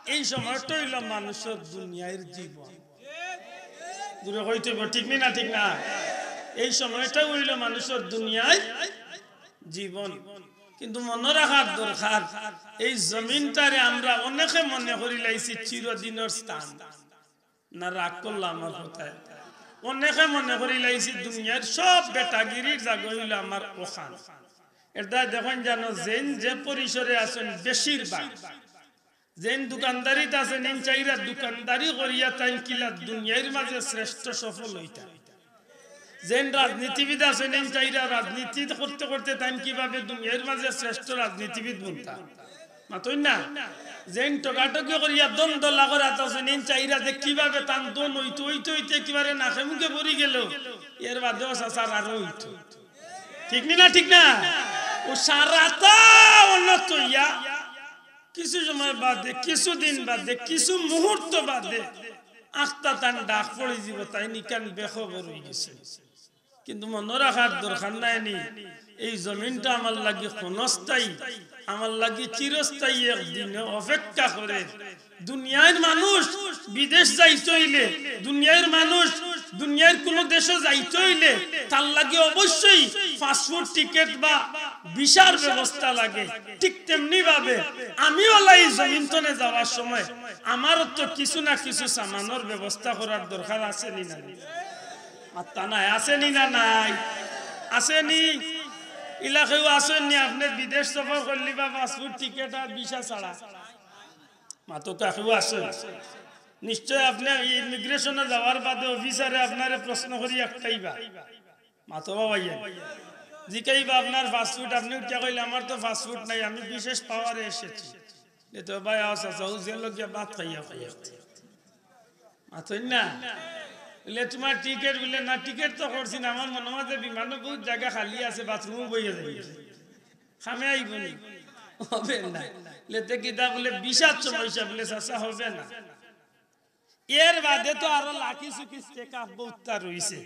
এই সময়টা অইলো মানুষর দুনিয়ার জীবন। জোরে কইতে অইবো, ঠিক নি না? ঠিক না? এই সময়টা অইলো মানুষর দুনিয়ার জীবন। কিন্তু মনো রাখার দরকার, এই জমিনটারে আমরা অনেকে মনে করিলাইছি চিরদিনর স্থান। না, রাগ করলা আমার কথায়? অনেকে মনে করিলাইছি দুনিয়ার সব বেটাগিরির জাগা অইলো আমার অখান। এরদায় দেখইন জানো, যেইন যে পরিসরে আছইন বেশিরভাগ, যেইন দোকানদারিত আছইন, এইন চাইরা দোকানদারি করিয়া তাইন কিলা দুনিয়ার মাঝে শ্রেষ্ঠ সফল অইতা। যেইন রাজনীতিবিদ আছইন, এইন চাইরা রাজনীতি করতে করতে তাইন কিভাবে দুনিয়ার মাঝে শ্রেষ্ঠ রাজনীতিবিদ বনতা। মাতইন না? যেইন ঠগাঠগি করিয়া ধন ধলা করাত আছইন, এইন চাইরা যে কিভাবে তান ধন অইতো অইতে অইতে একেবারে নাকে মুখে ভরি গেলো, এর বাদেও চাচার আরো অইতো। ঠিক নি না? ঠিক না? অউ সারাটা অন্য থইয়া কিছু সময় বাদে, কিছু দিন বাদে, কিছু মুহূর্ত বাদে আখতা তান ডাক পড়ি যিবো, তাইন ইখান বেখবর অইগেছইন। কিন্তু মনো রাখার দরকার নায় নি, এই জমিনটা আমার লাগি ক্ষণস্থায়ী, আমার লাগি চিরস্থায়ী। একদিনে অপেক্ষা করে দুনিয়ার মানুষ বিদেশ যাইতে অইলে, দুনিয়ার মানুষ দুনিয়ার কুনু দেশো যাইতে অইলে তার লাগি অবশ্যই পাসপোর্ট টিকিট বা ভিসার ব্যবস্থা লাগে। ঠিক তেমনি ভাবে আমি অলা এই জমিন তনে যাওয়ার সময় আমারও তো কিছু না কিছু সামানর ব্যবস্থা করার দরকার আছে নি না? মাত্তা নাই, আছে নি না নাই? আছে নি? ইলা কেউ আছইন নি? আপনে বিদেশ সফর করলি বা পাসপোর্ট টিকিট আর ভিসা ছাড়া? মাতউক্কা, কেউ আছইন? নিশ্চয় আপনে ইমিগ্রেশনো যাওয়ার বাদে অফিসারে আপনারে প্রশ্ন করি একটাই বা, মাতো বা ভাইয়া, জিকাইবা আপনার পাসপোর্ট, আপনে উঠিয়া কইলে, "আমার তো পাসপোর্ট নাই, আমি বিশেষ পাওয়ারে এসেছি।" এ তো ভাই, আও চাচা, অউ যে লগিয়া ভাত খাইয়া খাইয়া। মাতইন না? বুলে, "তুমার টিকিট?" বুলে, "না, টিকিট তো করছি না, আমার মনো অয় যে বিমানো বউত জাগা খালি আছে, বাথরুমো বইয়া যাই, কামে আইবো নি?" হবে না। বুলে, "তে কিতা?" বুলে, "ভিসার সমস্যা।" বুলে, "চাচা, হবে না।" এর বাদে তো আরো লাকি সুকি চেক আপ বউততা রইছে।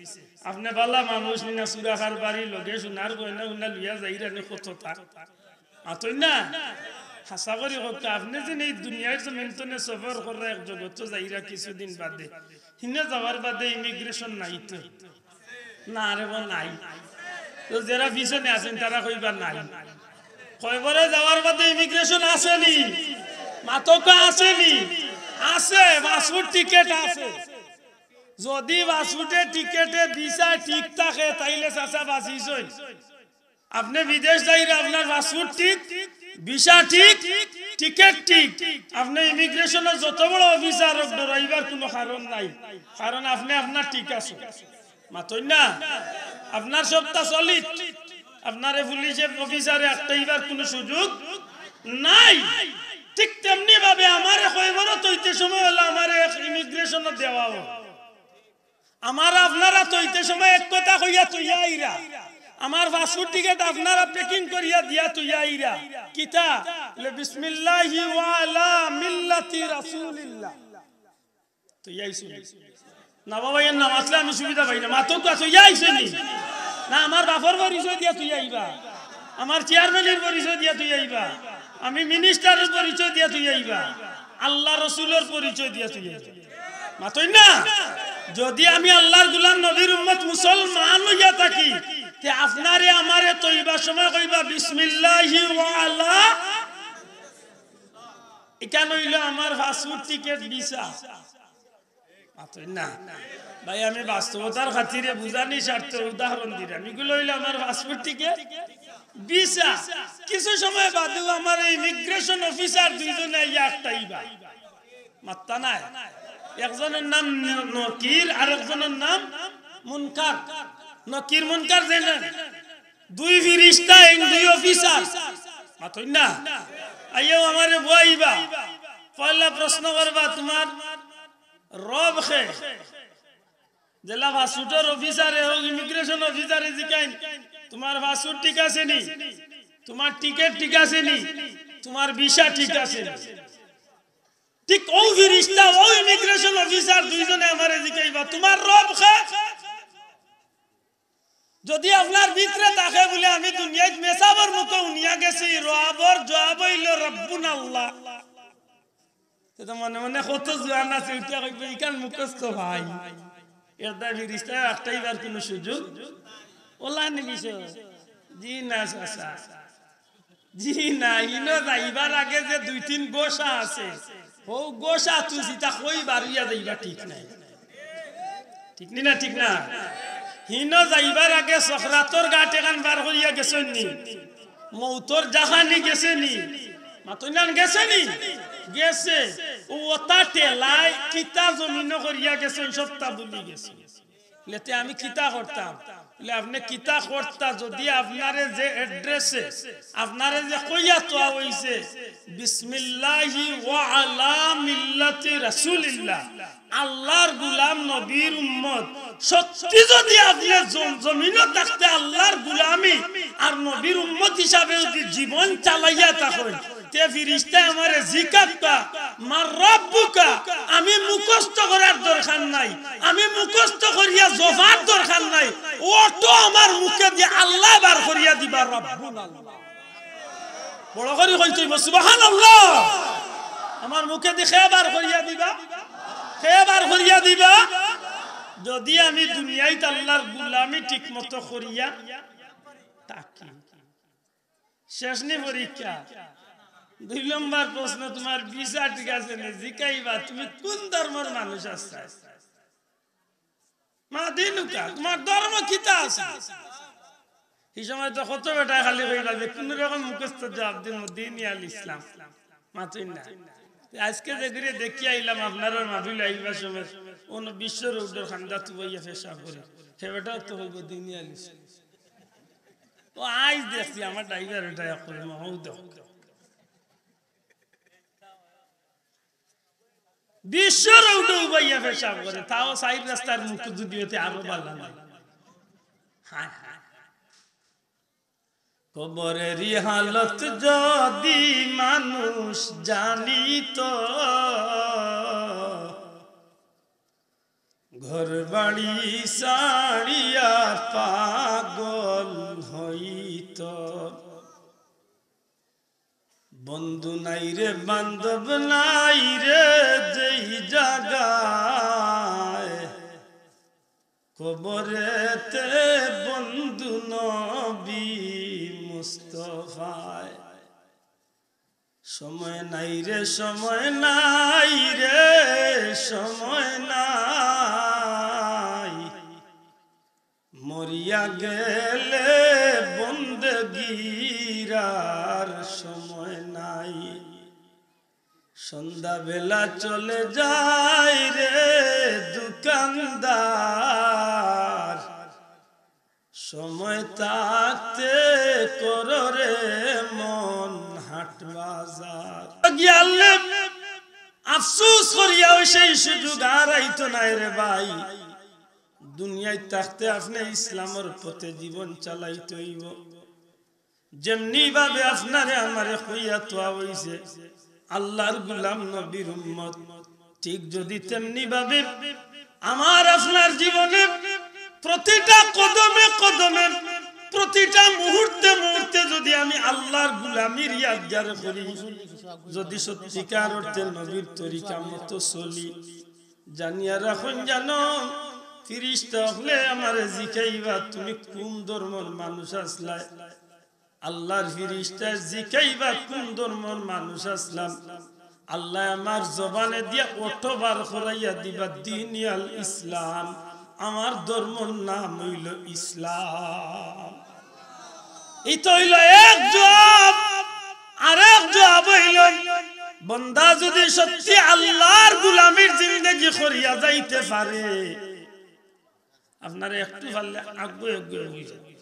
আপনে ভালা মানুষ নি না, চুরা কারবারি, লগে সোনার গয়না উনা লইয়া যাইরা নি কততা। মাতইন না? হাছা করি কউক্কা, আপনে যে এই দুনিয়ার জমিন তনে সফর কররা এক জগতো যাইরা কিছুদিন বাদে, হিনে যাওয়ার বাদে ইমিগ্রেশন নাই তো? না রে বা, নাই। তো যেরা পিছনে আছইন, তারা কইবা নাই। কবরে যাওয়ার বাদে ইমিগ্রেশন আছে নি? মাতউক্কা, আছে নি? আছে, পাসপোর্ট টিকিট আছে। যদি পাসপোর্টে টিকিটে ভিসায় ঠিক থাকে, তাইলে চাচা বাঁচিছইন। আপনে বিদেশ যাইরা, আপনার পাসপোর্ট ঠিক, ভিসা ঠিক, টিকিট ঠিক, আপনে ইমিগ্রেশনর যত বড় অফিসার অউক, ডরাইবার কুনু কারণ নাই, কারণ আপনে আপনার ঠিক আছে। মাতইন না? আপনার সবটা সলিড। আপনারে পুলিশে, অফিসারে আটকাইবার কুনু সুযোগ নাই। ঠিক তেমনি ভাবে আমারে কয়বরত অইতে সময় অইলো আমারে ইমিগ্রেশনো দেওয়া অয়। আমার আপনারা থইতে সময় এক কথা কইয়া থইয়া আইরা। আমার পাসপোর্ট টিকিট আপনারা প্যাকিং করিয়া দিয়া থইয়া আইরা। কিতা? বলে, "বিসমিল্লাহি ওয়া আলা মিল্লাতি রাসূলিল্লাহ।" থইয়া আইছো নি? না বাবা, এর নাম আসলে আমি সুবিধা পাই না। মাতো তো থইয়া আইছো নি? না, আমার বাপর পরিচয় দিয়া থইয়া আইবা, আমার চেয়ারম্যানের পরিচয় দিয়া থইয়া আইবা, আমি মিনিস্টারের পরিচয় দিয়া থইয়া আইবা, আল্লাহ রসুলের পরিচয় দিয়া থইয়া আইবা। মাতইন না? যদি আমি আল্লাহর গোলাম, নবীর উম্মত, মুসলমান অইয়া থাকি, তে আপনারে আমারে থইবার সময় কইবা, "বিসমিল্লাহি ওয়া আলা।" ইখান অইলো আমার পাসপোর্ট, টিকিট, ভিসা। মাতইন না? ভাই, আমি বাস্তবতার খাতিরে বুঝানি স্বার্থে উদাহরণ দিলাম। ইগুলো অইলো আমার পাসপোর্ট, টিকিট, ভিসা। কিছু সময় বাদেউ আমার ইমিগ্রেশন অফিসার দুইজনে আইয়া আটকাইবা। মাত্তা নাই। একজনের নাম ন-, নকির, আর একজনের নাম মুনকার। নকির মুনকার যে না, দুই ফিরিস্তা, এই দুই অফিসার। মাতইন না? আইয়াও আমারে বওয়াইবা। পয়লা প্রশ্ন করবা, "তুমার রব কে?" যেলা পাসপোর্টর অফিসারে হোক, ইমিগ্রেশন অফিসারে জিকাইন, "তুমার পাসপোর্ট ঠিক আছে নি? তুমার টিকিট ঠিক আছে নি? তুমার ভিসা ঠিক আছে নি?" ঠিক অউ ফিরিস্তা, অউ ইমিগ্রেশন অফিসার দুইজনে আমারে জিকাইবা, "তুমার রব কে?" যদি আপনার ভিতরে থাকে বুলে, "আমি দুনিয়াত মেসাবর মুখে হুনিয়া গেছি, রবর জবাব অইলো রব্বুন আল্লাহ।" তে তো মনে মনে কত জুয়ান আছে, উঠিয়া কইবো, "ইখান মুখস্থ ভাই।" এর দ্বারা ফিরিস্তায় আটকাইবার কুনু সুযোগ ওলা নি বিষয়। জি না, চাচা। জি না, হিনো যাইবার আগে যে দুই তিন গোসা আছে, হউ গোসা তুই যেটা কই বারইয়া যাইবা ঠিক নাই। ঠিক নি না, ঠিক না? হিনো যাইবার আগে সকরাতর ঘাট এখান বার করিয়া গেছইন নি? মউতর জাহানি গেছে নি? মাতইন না, গেছে নি? গেছে। অউ অতা ঠেলায় কিতা জমিনো করিয়া গেছইন, সবটা ভুলি গেছইন। লেতে আমি কিতা করতাম? বলে, "আপনে কিতা করতা যদি আপনারে যে অ্যাড্রেসে, আপনারে যে কইয়া থওয়া অইছে, বিসমিল্লাহি ওয়া আলা মিল্লাতি রাসূলিল্লাহ, আল্লাহর গুলাম নবীর উম্মত, সত্যি যদি আপনে জম-, জমিনো থাকতে আল্লাহর গুলামি আর নবীর উম্মত হিসাবে যদি জীবন চালাইয়া থাকইন, তে ফিরিস্তায় আমারে জিকাইবা, 'মান রাব্বুকা?' আমি মুখস্থ করার দরকার নাই, আমি মুখস্থ করিয়া জফার দরকার নাই, অটো আমার মুখেদি আল্লায় বার করিয়া দিবা, রব্বুল আলামিন।" বড় করি কইতে অইবো, সুবহানাল্লাহ। আমার মুখেদি কে বার করিয়া দিবা? কে বার করিয়া দিবা? যদি আমি দুনিয়াইত আল্লাহর গুলামি ঠিক মতো করিয়া থাকি। শেষ নি পরীক্ষা? দুই নম্বর প্রশ্ন, "তুমার ভিসা ঠিক আছে নি?" জিকাইবা, "তুমি কুন ধর্মর মানুষ আছো?" মা দিনুকা, তুমার ধর্ম কিতা আছে? হি সময় তো কত বেটায় খালি কইবা যে কুনু রকম মুখস্থ জবাব দিমু, "দীনি আল ইসলাম।" মাতইন না। তে আইজকে যে ঘুরে দেখিয়া আইলাম, আপনারার মাহফিল আইবার সময় অনো বিশ্ব রোডর কান্দাত বইয়া পেশাব করে, হে বেটাও তো কইবো, "দীনি আল ইসলাম।" ও আইজ দেখছি আমার ড্রাইভার বেটায় কইবো, "হউ দেখো।" বিশ্ব রোডো উবাইয়া পেশাব করে, তাও চাইর রাস্তার মুখ যুদি অইতে আরো ভালা নায়। হায় হায়। কবরের হালত যদি মানুষ জানিত, ঘর বাড়ি ছাড়িয়া পাগল হইত। বন্ধু নাই রে, বান্ধব নাই রে, যেই জাগায় কবরেতে বন্ধু নবী মুস্তফায়। সময় নাই রে, সময় নাই রে, সময় নাই। মরিয়া গেলে বন্দেগির আর সময় নাই। সন্ধ্যাবেলা চলে যায় রে দোকানদার, সময় থাকতে করো রে মন হাট বাজার। গিয়ালে আফসোস করিয়া ওই সেই সুযোগ আর আইতো নায় রে ভাই। দুনিয়াত থাকতে আপনে ইসলামর পথে জীবন চালাইতে অইবো। যেমনি ভাবে আপনারে আমারে কইয়া থওয়া অইছে, আল্লার গুলাম নবীর উম্মত, ঠিক যদি তেমনি ভাবে আমার আপনার জীবনে প্রতিটা কদমে কদমে, প্রতিটা মুহূর্তে মুহূর্তে যদি আমি আল্লার গুলামির ইয়াদগার করি, যদি সত্যিকার অর্থে নবীর তরিকা মতো চলি, জানিয়া রাখইন জানো, ফিরিস্তা অকলে আমারে জিকাইবা, "তুমি কুন ধর্মর মানুষ আছলায়?" আল্লার ফিরিস্তায় জিকাইবা, "কুন ধর্মর মানুষ আছলাম?" আল্লায় আমার জবানে দিয়া অটো বার করাইয়া দিবা, "দ্বীনি আল ইসলাম, আমার ধর্মর নাম অইলো ইসলাম।" ইতা অইলো এক জবাব। আরেক জবাব অইলো, বন্দা যদি সত্যি আল্লার গুলামির জিন্দেগি করিয়া যাইতে পারে, আপনারা একটু পারলে আগুয়াই আগুয়াই বইয়া যাইন।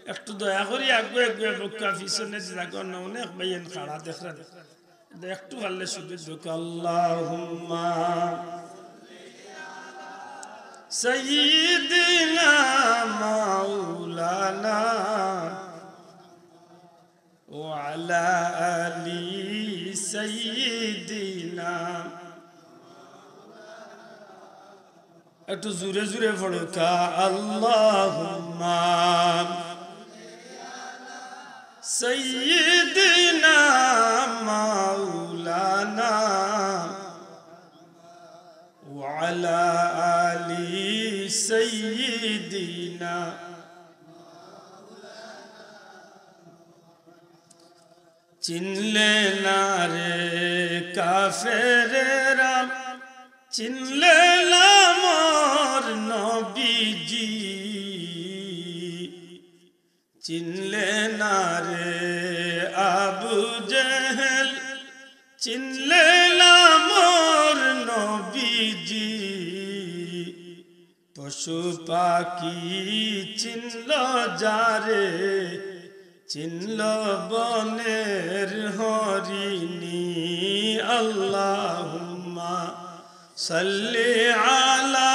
একটু দয়া করি আগুয়াই আগুয়াই বউক্কা, পিছনে জাগা না, অনেক ভাইয়াইন খাড়া দেখরা। একটু পারলে শুধু দোকা, আল্লাহুম্মা সাইয়্যিদিনা মাওলানা ওয়া আলা আলি সাইয়্যিদিনা। একটু জোরে জোরে পড়ুক্কা, আল্লাহুম্মা সাইয়্যিদিনা মাওলানা ওয়া আলা আলি সাইয়্যিদিনা। চিনলে না রে কাফেরেরা, চিনলে না মোর নবীজি। চিনলে না রে আবু জেহেল, চিনলে না মোর নবীজি। পশু পাখি চিনল যারে, চিনল বনের হরিণী। আল্লাহুম্মা সাল্লি আলা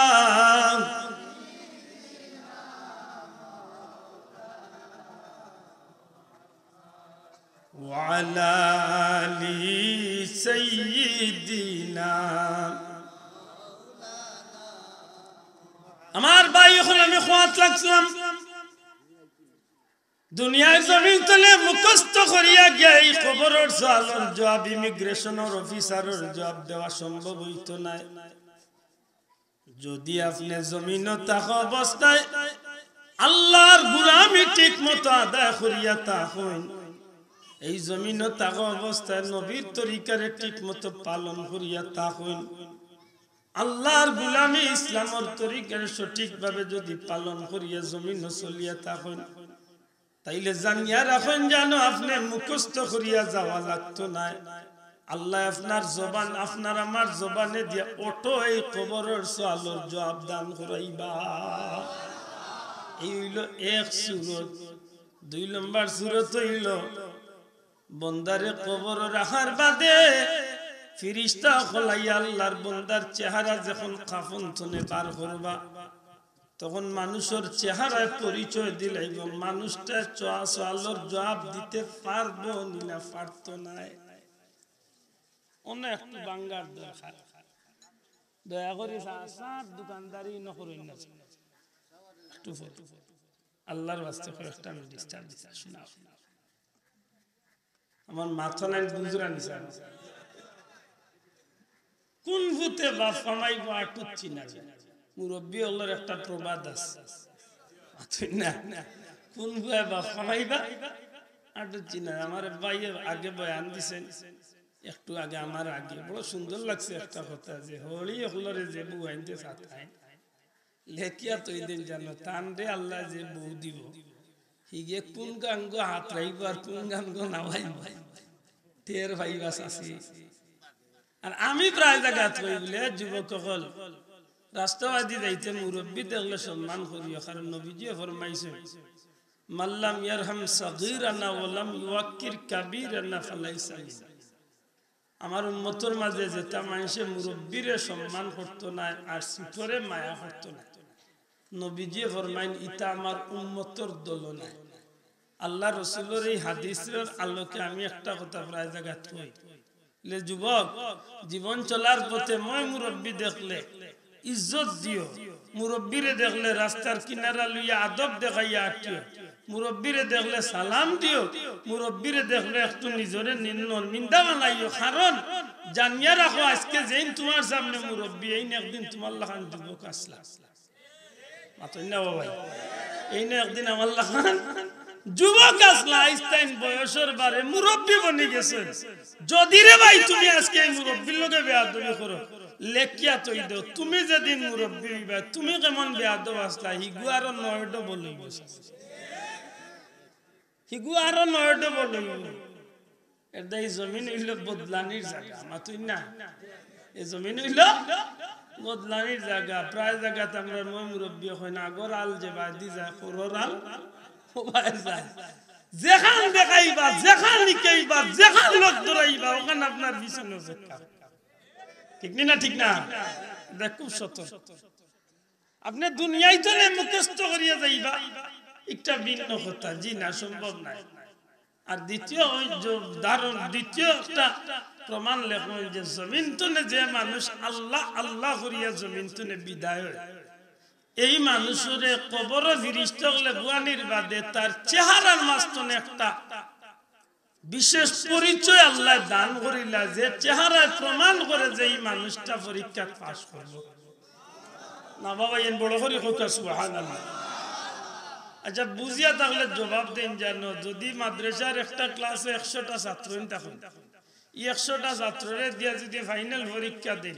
ওয়া আলা আলি সাইয়্যিদিনা। আমার ভাই, অখন আমি কওয়াত লাগছিলাম, দুনিয়ার জমিন তলে মুখস্থ করিয়া গিয়া এই কবরর সওয়ালর জবাব, ইমিগ্রেশনর অফিসারর জবাব দেওয়া সম্ভব অইতো নায়। যদি আপনে জমিনো থাকা অবস্থায় আল্লার গুলামি ঠিক মতো আদায় করিয়া থাকইন, এই জমিনো থাকা অবস্থায় নবীর তরিকারে ঠিক মতো পালন করিয়া থাকইন, আল্লার গুলামি ইসলামর তরিকারে সঠিকভাবে যদি পালন করিয়া জমিনো চলিয়া থাকইন, তাইলে জানিয়া রাখইন জানো, আপনে মুখস্থ করিয়া যাওয়া লাগতো নায়। আল্লায় আপনার জবান, আপনার আমার জবানে দিয়া অটো এই কবরর সওয়ালর জবাব দান করাইবা। এই অইলো এক সুরত। দুই নম্বর সুরত অইলো, বন্দারে কবরো রাখার বাদে ফিরিস্তা অকল আইয়া আল্লার বন্দার চেহারা যখন কাফন থনে বার করবা, তখন মানুষর চেহারায় পরিচয় দিলাইবো, মানুষটা চা-, সওয়ালর জবাব দিতে পারবো নি না পারতো নায়। অনো একটু ভাঙ্গার দরকার। দয়া করি চা-, চার দোকানদারি নকরইন না। একটু পরে। আল্লার ওয়াস্তে কয়েকটা আমি ডিস্টার্ব দিছি, শুনা। আমার মাথা নাই বুঝরা নিছে। কুন ফুতে বাপ কামাইবো আটুত চিনা যায়। মুরব্বি অকলর একটা প্রবাদ আছে। মাতইন না। কুন ফুয়ে বাপ কামাইবা আটুত চিনা যায়। আমার ভাইয়ে আগে বয়ান দিছইন, একটু আগে আমার আগে। বড় সুন্দর লাগছে একটা কথা যে হড়ি অকলরে যে বউ আনতে চায় লেখিয়া থই দেইন জানো, তানরে আল্লায় যে বউ দিবো, হিগে কুন গানগো হাতরাইবো আর কুন গানগো নাওয়াইবো, টের পাইবা চাচি। আর আমি প্রায় জাগাত কই বুলে, যুবক অকল, রাস্তাবাদি যাইতে মুরব্বি দেখলে সম্মান করিও, কারণ নবীজিয়ে ফরমাইছইন, "মাল্লাম ইয়ারহাম সাগীরানা ওয়ালাম ইউয়াক্কির কাবীরানা ফালাইসা মিন্না।" আমার উম্মতর মাঝে যেতা মানষে মুরব্বিরে সম্মান করতো নায় আর ছুটরে মায়া করতো নায়, নবীজিয়ে ফরমাইন, "ইতা আমার উম্মতর দলো নায়।" আল্লার রসুলর এই হাদিসর আলোকে আমি একটা কথা প্রায় জাগাত কই, লে যুবক, জীবন চলার পথে ময় মুরব্বি দেখলে ইজ্জত দিও, মুরব্বিরে দেখলে রাস্তার কিনারা লইয়া আদব দেখাইয়া আটিও, মুরব্বিরে দেখলে সালাম দিও, মুরব্বিরে দেখলে একটু নিজরে নি-, নরমিন্দা বানাইও। কারণ জানিয়া রাখো, আজকে যেইন তুমার সামনে মুরব্বি, এইন একদিন তুমার লাখান যুবক আছলা। মাতইন না বাবাই। এইন একদিন আমার লাখান যুবক আছলা, আইজ তাইন বয়সর বারে মুরব্বি বনি গেছইন। যদি রে ভাই তুমি আজকে এই মুরব্বির লগে বেয়াদবি করো, লেখিয়া থই দেও, তুমি যেদিন মুরব্বি অইবায়, তুমি কেমন বেয়াদব আছলা, হিগু আরো নয় ডবল অইবো। হিগু আরো নয় ডবল অইবো। এরদায় ই জমিন অইলো বদলানির জাগা, মাতইন না? ই জমিন অইলো বদলানির জাগা। প্রায় জাগাত আমরার ময় মুরব্বিয়ে কইন, "আগর আল যে বায়দি যায়, করর আল হবায় যায়।" যেখান দেখাইবা, যেখান নিকাইবা, যেখান লোক ধরাইবা, ওখান আপনার পিছনে অপেক্ষা। ঠিক নি না? ঠিক না? ইটা খুব সতর্ক। আপনে দুনিয়াইত থনে মুখস্থ করিয়া যাইবা, একটা ভিন্ন কথা, জি না, সম্ভব নায়। আর দ্বিতীয় ওই যে দারুণ, দ্বিতীয় একটা প্রমাণ লেখইন যে জমিন থনে যে মানুষ আল্লাহ আল্লাহ করিয়া জমিন থনে বিদায় অয়, এই মানুষরে কবরো ফিরিস্তা অকলে বুয়ানির বাদে তার চেহারার মাঝ থনে একটা বিশেষ পরিচয় আল্লায় দান করিলা, যে চেহারায় প্রমাণ করে যে ই মানুষটা পরীক্ষাত পাস করবো। না বাবা, এইন বড় করি কউক্কা, সুবহানাল্লাহ। আচ্ছা, বুঝিয়া থাকলে জবাব দেইন জানো, যদি মাদ্রাসার একটা ক্লাসো একশোটা ছাত্র অইন থাকইন, ই একশোটা ছাত্ররে দিয়া যদি ফাইনাল পরীক্ষা দেইন,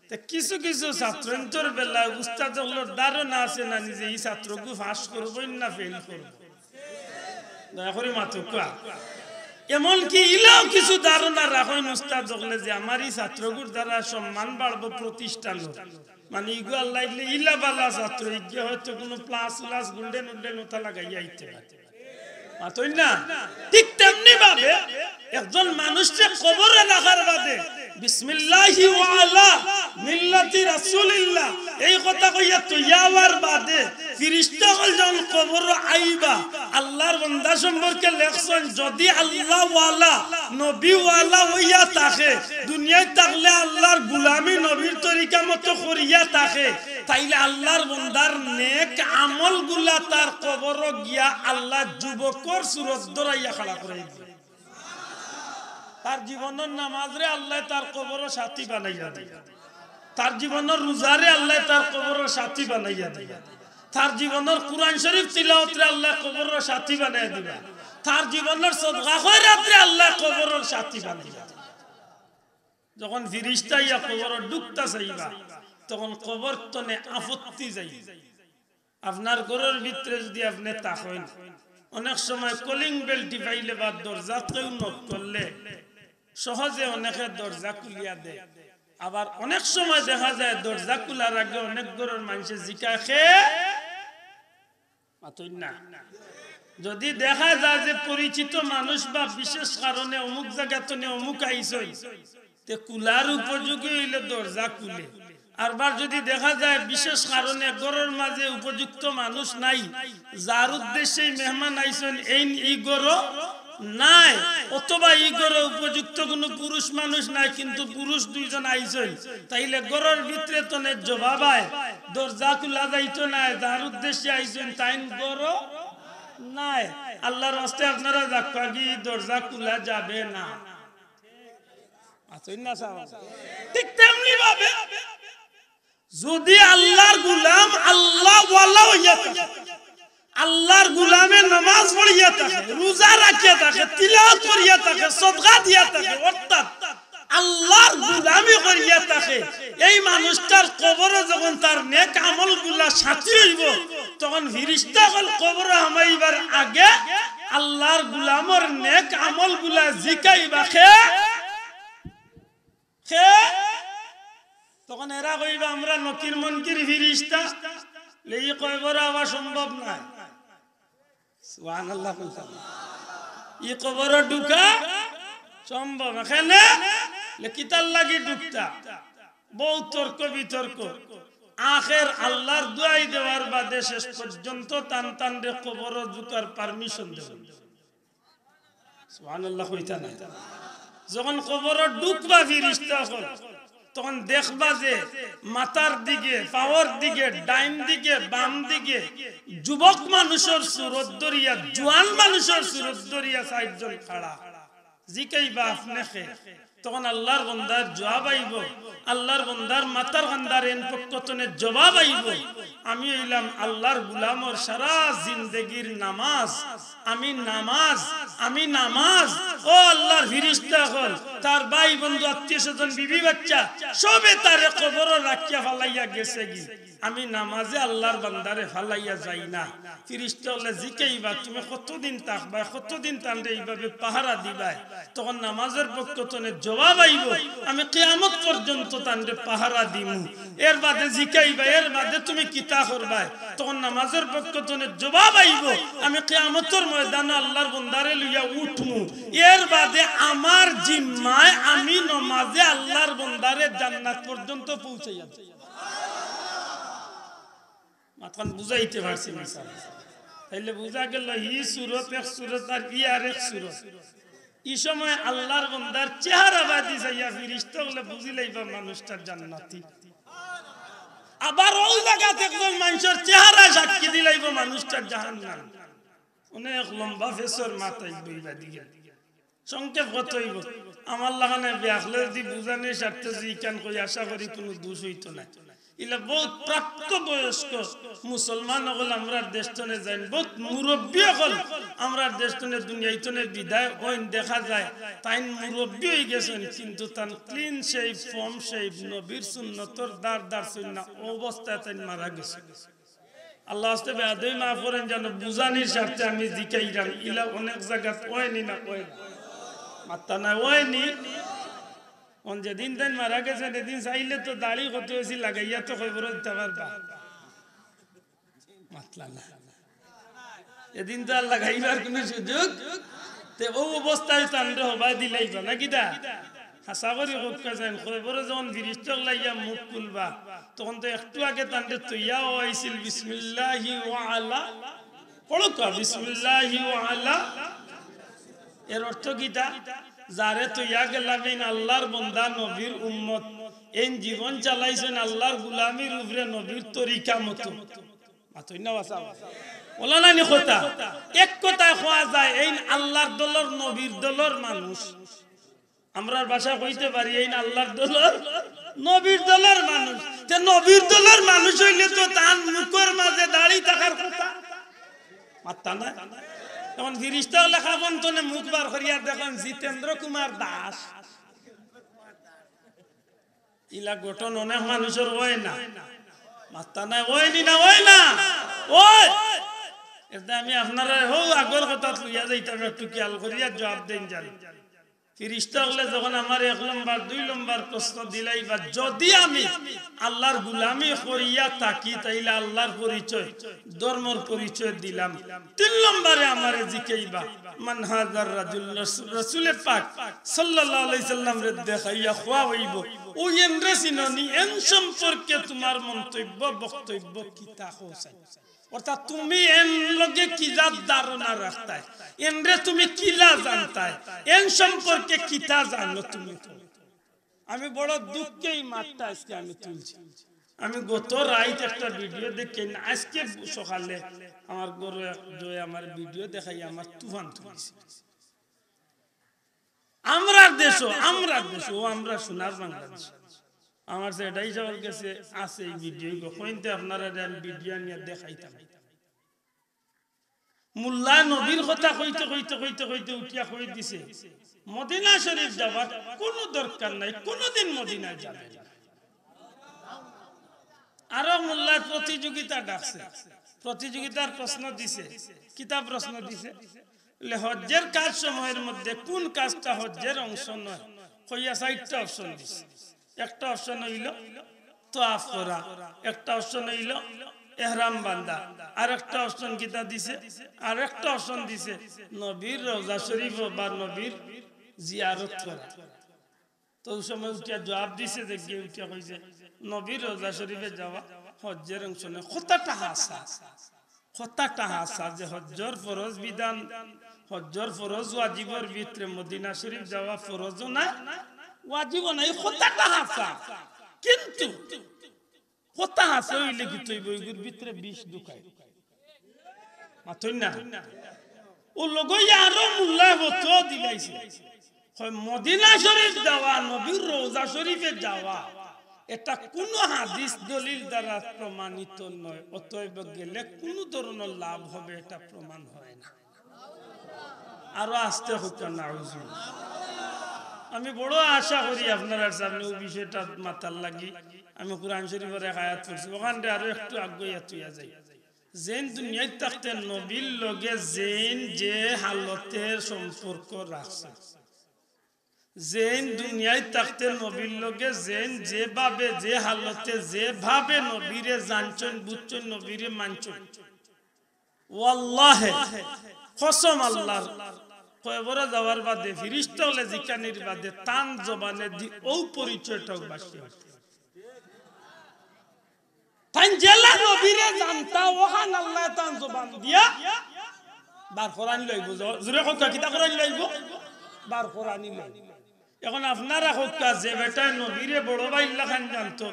তে কিছু কিছু ছাত্র অইন্তর বেলায় উস্তাদ অকলর ধারণা আছে না নিজে ই ছাত্রগু পাস করবো না ফেইল করবো? দয়া করি মাতউক্কা। এমনকি ইলাও কিছু ধারণা রাখইন উস্তাদ অকলে যে আমার ই ছাত্রগুর দ্বারা সম্মান বাড়বো প্রতিষ্ঠানর। মানে ইগু আল্লাহ ইলা বালা ছাত্র, ইগিয়ে হয়তো কুনু প্লাস উলাস গোল্ডেন উল্ডেন ওটা লাগাইয়া আইতে পারে। মাতইন না? ঠিক তেমনি ভাবে একজন মানুষরে কবরো রাখার বাদে বিসমিল্লাহি ওয়া আলা মিল্লাতি রাসূলিল্লাহ এই কথা কইয়া থইয়া আওয়ার বাদে ফিরিস্তা অকল যখন কবরো আইবা, আল্লার বন্দা সম্পর্কে লেখছইন, যদি আল্লাহ ওয়ালা, নবী ওয়ালা অইয়া থাকে, দুনিয়াত থাকলে আল্লার গুলামি নবীর তরিকা মতো করিয়া থাকে, তাইলে আল্লার বন্দার নেক আমলগুলা তার কবরো গিয়া আল্লায় যুবকর সুরত ধরাইয়া খাড়া করাই দিবা। তার জীবনর নামাজরে আল্লায় তার কবরো সাথী বানাইয়া দিবা। তার জীবনর রোজারে আল্লায় তার কবরো সাথী বানাইয়া দিবা। তার জীবনর কুরআন শরীফ তিলাওয়াতরে আল্লায় কবরো সাথী বানাইয়া দিবা। তার জীবনর সদকা খয়রাতরে আল্লায় কবরো সাথী বানাইয়া দিবা। যখন ফিরিস্তা আইয়া কবরো ঢুকতা চাইবা, তখন কবর তনে আপত্তি যাইবো। আপনার ঘরর ভিতরে যদি আপনে থাকইন, অনেক সময় কলিং বেল টিপাইলে বা দরজাত কেউ নক করলে সহজে অনেকে দরজা খুলিয়া দেয়। আবার অনেক সময় দেখা যায় দরজা খুলার আগে অনেক ঘরর মানষে জিকায়, "কে?" মাতইন না। যদি দেখা যায় যে পরিচিত মানুষ বা বিশেষ কারণে অমুক জাগা তনে অমুক আইছইন, তে খুলার উপযোগী অইলে দরজা খুলে। আরবার যদি দেখা যায় বিশেষ কারণে ঘরর মাঝে উপযুক্ত মানুষ নাই, যার উদ্দেশ্যে ই মেহমান আইছইন, এইন ই ঘরো নাই, অথবা ই ঘরো উপযুক্ত কুনু পুরুষ মানুষ নাই, কিন্তু পুরুষ দুইজন আইছইন, তাইলে ঘরর ভিতরে তনে জবাব আয়, দরজা খুলা যাইতো নায়, যার উদ্দেশ্যে আইছইন তাইন ঘরো নাই। আল্লার ওয়াস্তে আপনারা যাউক্কা গি, দরজা খুলা যাবে না। মাতইন না সাব। ঠিক তেমনি ভাবে যদি আল্লার গুলাম আল্লাহ ওয়ালা অইয়া থাকে, আল্লার গুলামে নামাজ পড়িয়া থাকে, রোজা রাখিয়া থাকে, তিলাওয়াত করিয়া থাকে, সদকা দিয়া থাকে, অর্থাৎ আল্লার গুলামি করিয়া থাকে, এই মানুষটার কবরো যখন তার নেক আমলগুলা সাথী অইবো, তখন ফিরিস্তা অকল কবরো হামাইবার আগে আল্লার গুলামর নেক আমলগুলা জিকাইবা, "কে? কে?" তখন এরা কইবা, "আমরা নকির মনকির ফিরিস্তা, লে ই কবরো আওয়া সম্ভব নায়।" সুবহানাল্লাহ কইতা না? ই কবরো ঢুকা সম্ভব না। কেনে? লে কিতার লাগি ঢুকতা? বউত তর্ক বিতর্ক। আখের আল্লার দুয়াই দেওয়ার বাদে শেষ পর্যন্ত তান তানরে কবরো ঢুকার permission দেওয়া। সুবহানাল্লাহ কইতা না? যখন কবরো ঢুকবা ফিরিস্তা অকল, তখন দেখবা যে মাথার দিকে, পাওর দিকে, ডাইন দিকে, বাম দিকে যুবক মানুষর সুরত ধরিয়া, জুয়ান মানুষর সুরত ধরিয়া চাইরজন খাড়া। জিকাইবা, "আপনে কে?" তখন আল্লার বন্দার জবাব আইবো, আল্লার বন্দার মাথার কান্দার এন পক্ষ তনে জবাব আইবো, "আমি অইলাম আল্লার গুলামর সারা জিন্দেগির নামাজ, আমি নামাজ, আমি নামাজ।" ও আল্লার ফিরিস্তা অকল, তার ভাই বন্ধু, আত্মীয় স্বজন, বিবি বাচ্চা, সবে তারে কবরো রাখিয়া ফালাইয়া গেছেগি, আমি নামাজে আল্লার বান্দারে ফালাইয়া যাই না। ফিরিস্তা অকলে জিকাইবা, "তুমি কতদিন থাকবায়, কতদিন তানরে ইভাবে পাহারা দিবায়?" তখন নামাজর পক্ষ তনে জবাব আইবো, "আমি কিয়ামত পর্যন্ত তানরে পাহারা দিমু।" এর বাদে জিকাইবা, "এর বাদে তুমি কিতা করবায়?" তখন নামাজর পক্ষ তনে জবাব আইবো, "আমি কিয়ামতর ময়দানো আল্লার বন্দারে লইয়া উঠমু, এর বাদে আমার জিম্মায় আমি নমাজে আল্লার বন্দারে জান্নাত পর্যন্ত পৌঁছাইয়া দিমু।" মাতখান বুঝাইতে পারছি না, স্যার? তাইলে বুঝা গেল, ই সুরত এক সুরত আর ই আর এক সুরত। ই সময় আল্লার বন্দার চেহারা বাদি চাইয়া ফিরিস্তা অকলে বুঝিলাইবা মানুষটা জান্নাতি। আবার অউ জাগাত একজন মানষর চেহারা সাক্ষী দিলাইবো মানুষটা জাহান্নাম। অনেক লম্বা ফেসর মাত আইবো ইবাদি গেলে। সংক্ষেপ কথা অইবো, আমার লাখান বেআক্কলে যদি বুঝানির স্বার্থে যদি ইখান কই, আশা করি কুনু দুষ অইতো নায়। ইলা বউত প্রাপ্তবয়স্ক মুসলমান অকল আমরার দেশ তনে যাইন, বউত মুরব্বি অকল আমরার দেশ তনে দুনিয়াই তনে বিদায় অইন। দেখা যায় তাইন মুরব্বি অইগেছইন, কিন্তু তান clean shave, form shave, নবীর সুন্নতর দার দার সুন্না অবস্থায় তাইন মারা গেছইন। আল্লার ওয়াস্তে বেয়াদবি মাফ করইন, যেন বুঝানির স্বার্থে আমি জিকাইরাম, ইলা অনেক জাগাত অয়নি না অয় না? মাত্তা না অয়নি? অন যেদিন তাইন মারা গেছইন, এদিন চাইলে তো দাড়ি কত বেশি লাগাইয়া তো কবরো দিতা পারবা। মাতলা না। এদিন তো আর লাগাইবার কুনু সুযোগ। তে অউ অবস্থায় তানরে হবায় দিলাইবা না কিতা? হাছা করি কউক্কা চাইন, কবরো যখন ফিরিস্তা অকল আইয়া মুখ খুলবা, তখন তো একটু আগে তানরে থইয়া অইছিল, বিসমিল্লাহি ওয়া আলা, পড়উক্কা, বিসমিল্লাহি ওয়া আলা। এর অর্থ কিতা? যারে থইয়া গেলাম, এইন আল্লার বন্দা, নবীর উম্মত, এইন জীবন চালাইছইন আল্লার গুলামির উপরে, নবীর তরিকা মতো। মাতইন না বাছা? অলা নানি কথা? এক কথায় কওয়া যায়, এইন আল্লার দলর, নবীর দলর মানুষ। আমরার ভাষায় কইতে পারি, এইন আল্লার দলর, নবীর দলর মানুষ। তে নবীর দলর মানুষ অইলে তো তান মুখর মাঝে দাড়ি থাকার কথা। মাত্তা না? এখন ফিরিস্তা অকলে কাফন তনে মুখ বার করিয়া দেখইন জিতেন্দ্র কুমার দাস। ইলা গঠন অনেক মানষর অয় না। মাত্তা নাই, অয়নি না, অয় না? অয়। এতে আমি আপনারারে হউ আগর কথাত লইয়া যাইতাম, একটু খিয়াল করিয়া জুয়াব দেইন যান। ফিরিস্তা অকলে যখন আমারে এক লম্বর, দুই লম্বর প্রশ্ন দিলাইবা, যুদি আমি আল্লার গুলামি করিয়া থাকি, তাইলে আল্লার পরিচয়, ধর্মর পরিচয় দিলাম। তিন লম্বরে আমারে জিকাইবা, "মান হাযার রাজুল?" রাসূল, রাসূলে পাক সাল্লাল্লাহু আলাইহি সাল্লামরে দেখাইয়া কওয়া অইবো, "অউ এনরে চিনোনি, এন সম্পর্কে তুমার মন্তব্য, বক্তব্য কিতা কও চাই?" অর্থাৎ তুমি এন লগে কি জাত ধারণা রাখতায়, এনরে তুমি কিলা জানতায়, এন সম্পর্কে কিতা জানো তুমি? আমি বড় দুঃখে ই মাতটা আইজকে আমি তুলছি। আমি গত রাইত একটা video দেখি, আইজকে সকালে আমার ঘরো এক জয় আমার video দেখাই, আমার তুফান তুলিছে। আমরার দেশো, আমরার দেশো, অউ আমরা সোনার বাংলাদেশ। আমার জেঠাই সাবর গেছে আছে ই video গু, কইন্তে আপনারারে আমি video আনিয়া দেখাইতাম। মোল্লায় নবীর কথা কইতে, কইতে, কইতে, কইতে উঠিয়া কই দিছে, "মদিনা শরীফ যাবার কুনু দরকার নাই, কুনুদিন মদিনায় যাবে না।" আরো মোল্লায় প্রতিযোগিতা ডাকছে, প্রতিযোগিতার প্রশ্ন দিছে। কিতা প্রশ্ন দিছে? বলে, "হজ্জের কাজ সমূহের মধ্যে কুন কাজটা হজ্জের অংশ নয়?" কইয়া চাইরটা option দিছে। একটা অপশন অইলো তওয়াফ করা, একটা অপশন অইলো এহরাম বান্ধা, আর একটা অপশন কিতা দিছে? আর একটা অপশন দিছে নবীর রওজা শরীফ বা নবীর জিয়ারত করা। তো অউ সময় উঠিয়া জবাব দিছে, যে গিয়া উঠিয়া কইছে, "নবীর রওজা শরীফে যাওয়া হজ্জের অংশ নায়।" কথাটা হাছা, কথাটা হাছা যে হজ্জর ফরজ বিধান, হজ্জর ফরজ ওয়াজিবর ভিতরে মদিনা শরীফ যাওয়া ফরজও নায়, ওয়াজিবও নায়, এই কথাটা হাছা। কিন্তু কথা হাছা অইলে কিতা অইবো, ইগুর ভিতরে বিষ ঢুকায়। মাতইন না? অউ লগে আরো মোল্লায় ফতোয়া দিলাইছে। কয়, মদিনা শরীফ যাওয়া, নবীর রওজা শরীফে যাওয়া, এটা কুনু হাদিস দলিল দ্বারা প্রমাণিত নয়। অতএব গেলে কুনু ধরনর লাভ হবে, এটা প্রমাণ হয় না। আরো আস্তে কউক্কা, নাউজুবিল্লাহ। আমি বড় আশা করি আপনারার সামনে অউ বিষয়টা মাতার লাগি। আমি কোরআন শরীফর এক আয়াত পড়ছি, অখানরে আরো একটু আগুয়াইয়া থইয়া যাই। যেইন দুনিয়াত থাকতে নবীর লগে যেইন যে হালতে সম্পর্ক রাখছে, যেইন দুনিয়াত থাকতে নবীর লগে যেইন যেভাবে, যে হালতে, যেভাবে নবীরে জানছইন, বুঝছইন, নবীরে মানছইন, ওয়াল্লাহে, কসম আল্লাহর, কবরে যাওয়ার বাদে ফিরিস্তা অকলে জিকানির বাদে তান জবানেদি অউ পরিচয়টাউ বাঁচিয়া উঠবো। তাইন যেলা নবীরে জানতা, অখান আল্লায় তান জবান দিয়া বার করানি লাইবো। জ-, জোরে কউক্কা, কিতা করানি লাইবো? বার করানি লাইবো। এখন আপনারা কউক্কা, যে বেটায় নবীরে বড় ভাইর লাখান জানতো,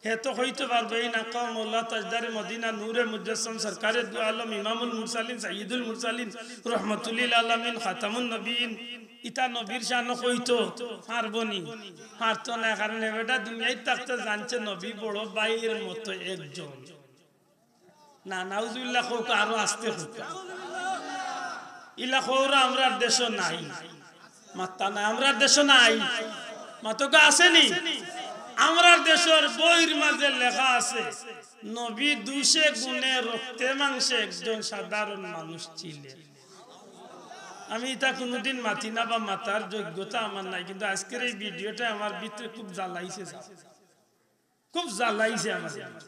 হে তো কইতো পারবো, "এই নাকা মৌলা তাজদারে মদিনা, নূরে মুজাসসাম, সরকারে দু আলম, ইমামুল মুরসালিন, সাইয়্যিদুল মুরসালিন, রহমতুল্লিল আলামিন, খাতামুন নবীন।" ইতা নবীর শানো কইতো পারবো নি? পারতো না, কারণ এ বেটা দুনিয়াত থাকতে জানছে নবী বড় ভাইর মতো একজন। না, নাউজুবিল্লাহ কউক্কা, আরো আস্তে কউক্কা। ইলা কওরা আমরার দেশো নাই। মাত্তা নাই, আমরার দেশো নাই। মাতউক্কা, আছে নি? আমরার দেশর বইর মাঝে লেখা আছে, নবী দুষে গুণে রক্তে মাংসে একজন সাধারণ মানুষ ছিলেন। আমি ইতা কুনুদিন মাতি না বা মাতার যোগ্যতা আমার নাই, কিন্তু আজকের এই ভিডিওটা আমার ভিতরে খুব জ্বালাইছে, খুব জ্বালাইছে আমার।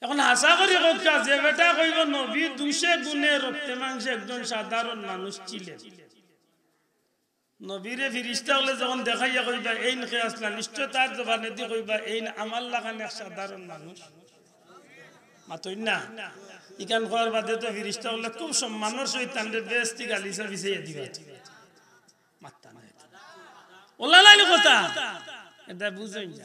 এখন হাছা করি কউক্কা, যে বেটা কইবো নবী দুষে গুণে রক্তে মাংসে একজন সাধারণ মানুষ ছিলেন, নবীরে ফিরিস্তা অকলে যখন দেখাইয়া কইবা, "এইন কে আছলা?" নিশ্চয় তার জবানেদি কইবা, "এইন আমার লাখান এক সাধারণ মানুষ।" মাতইন না? ইখান কওয়ার বাদে তো ফিরিস্তা অকলে খুব সম্মানর সহিত তানরে বেহেস্তি গালিচা বিছাইয়া দিবা। মাত্তা নাই। অলা নায়নি কথা? এটা বুঝইন না।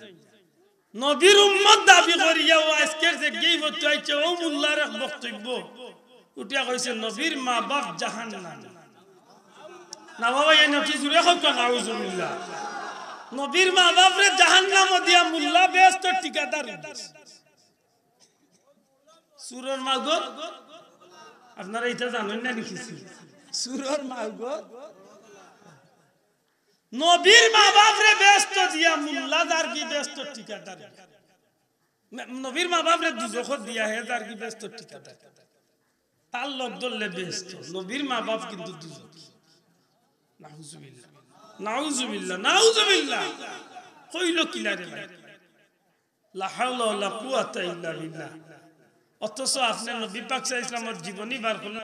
নবীর উম্মত দাবি করিয়া অউ আজকের যে গেই বক্তব্য আইছে, অউ মোল্লার এক বক্তব্য। উঠিয়া কইছে, "নবীর মা বাপ জাহান্নাম।" না বাবা, এই নাকি জুড়ে কউক্কা, নাউজুবিল্লাহ। নবীর মা বাপরে জাহান্নামো দিয়া মোল্লা বেহেস্তর ঠিকাদার অইছে। চুরর মাগো, আপনারা ইতা জানইন না নি কিছু? চুরর মাগো। নবীর মা বাপরে বেহেস্তো দিয়া মোল্লা যারগি বেহেস্তর ঠিকাদার। ন-, নবীর মা বাপরে দুজখো দিয়া হে যারগি বেহেস্তর ঠিকাদার। তার লগ ধরলে বেহেস্তো। নবীর মা বাপ কিন্তু দুজখি। নাউজুবিল্লাহ। নাউজুবিল্লাহ। নাউজুবিল্লাহ। কইলো কিলা রে ভাই? লা হাওলা ওয়ালা কুওয়াতা ইল্লা বিল্লাহ। অথচ আপনে নবী পাক সাল্লাল্লাহু আলাইহি ওয়াসাল্লামর জীবনী বার করলে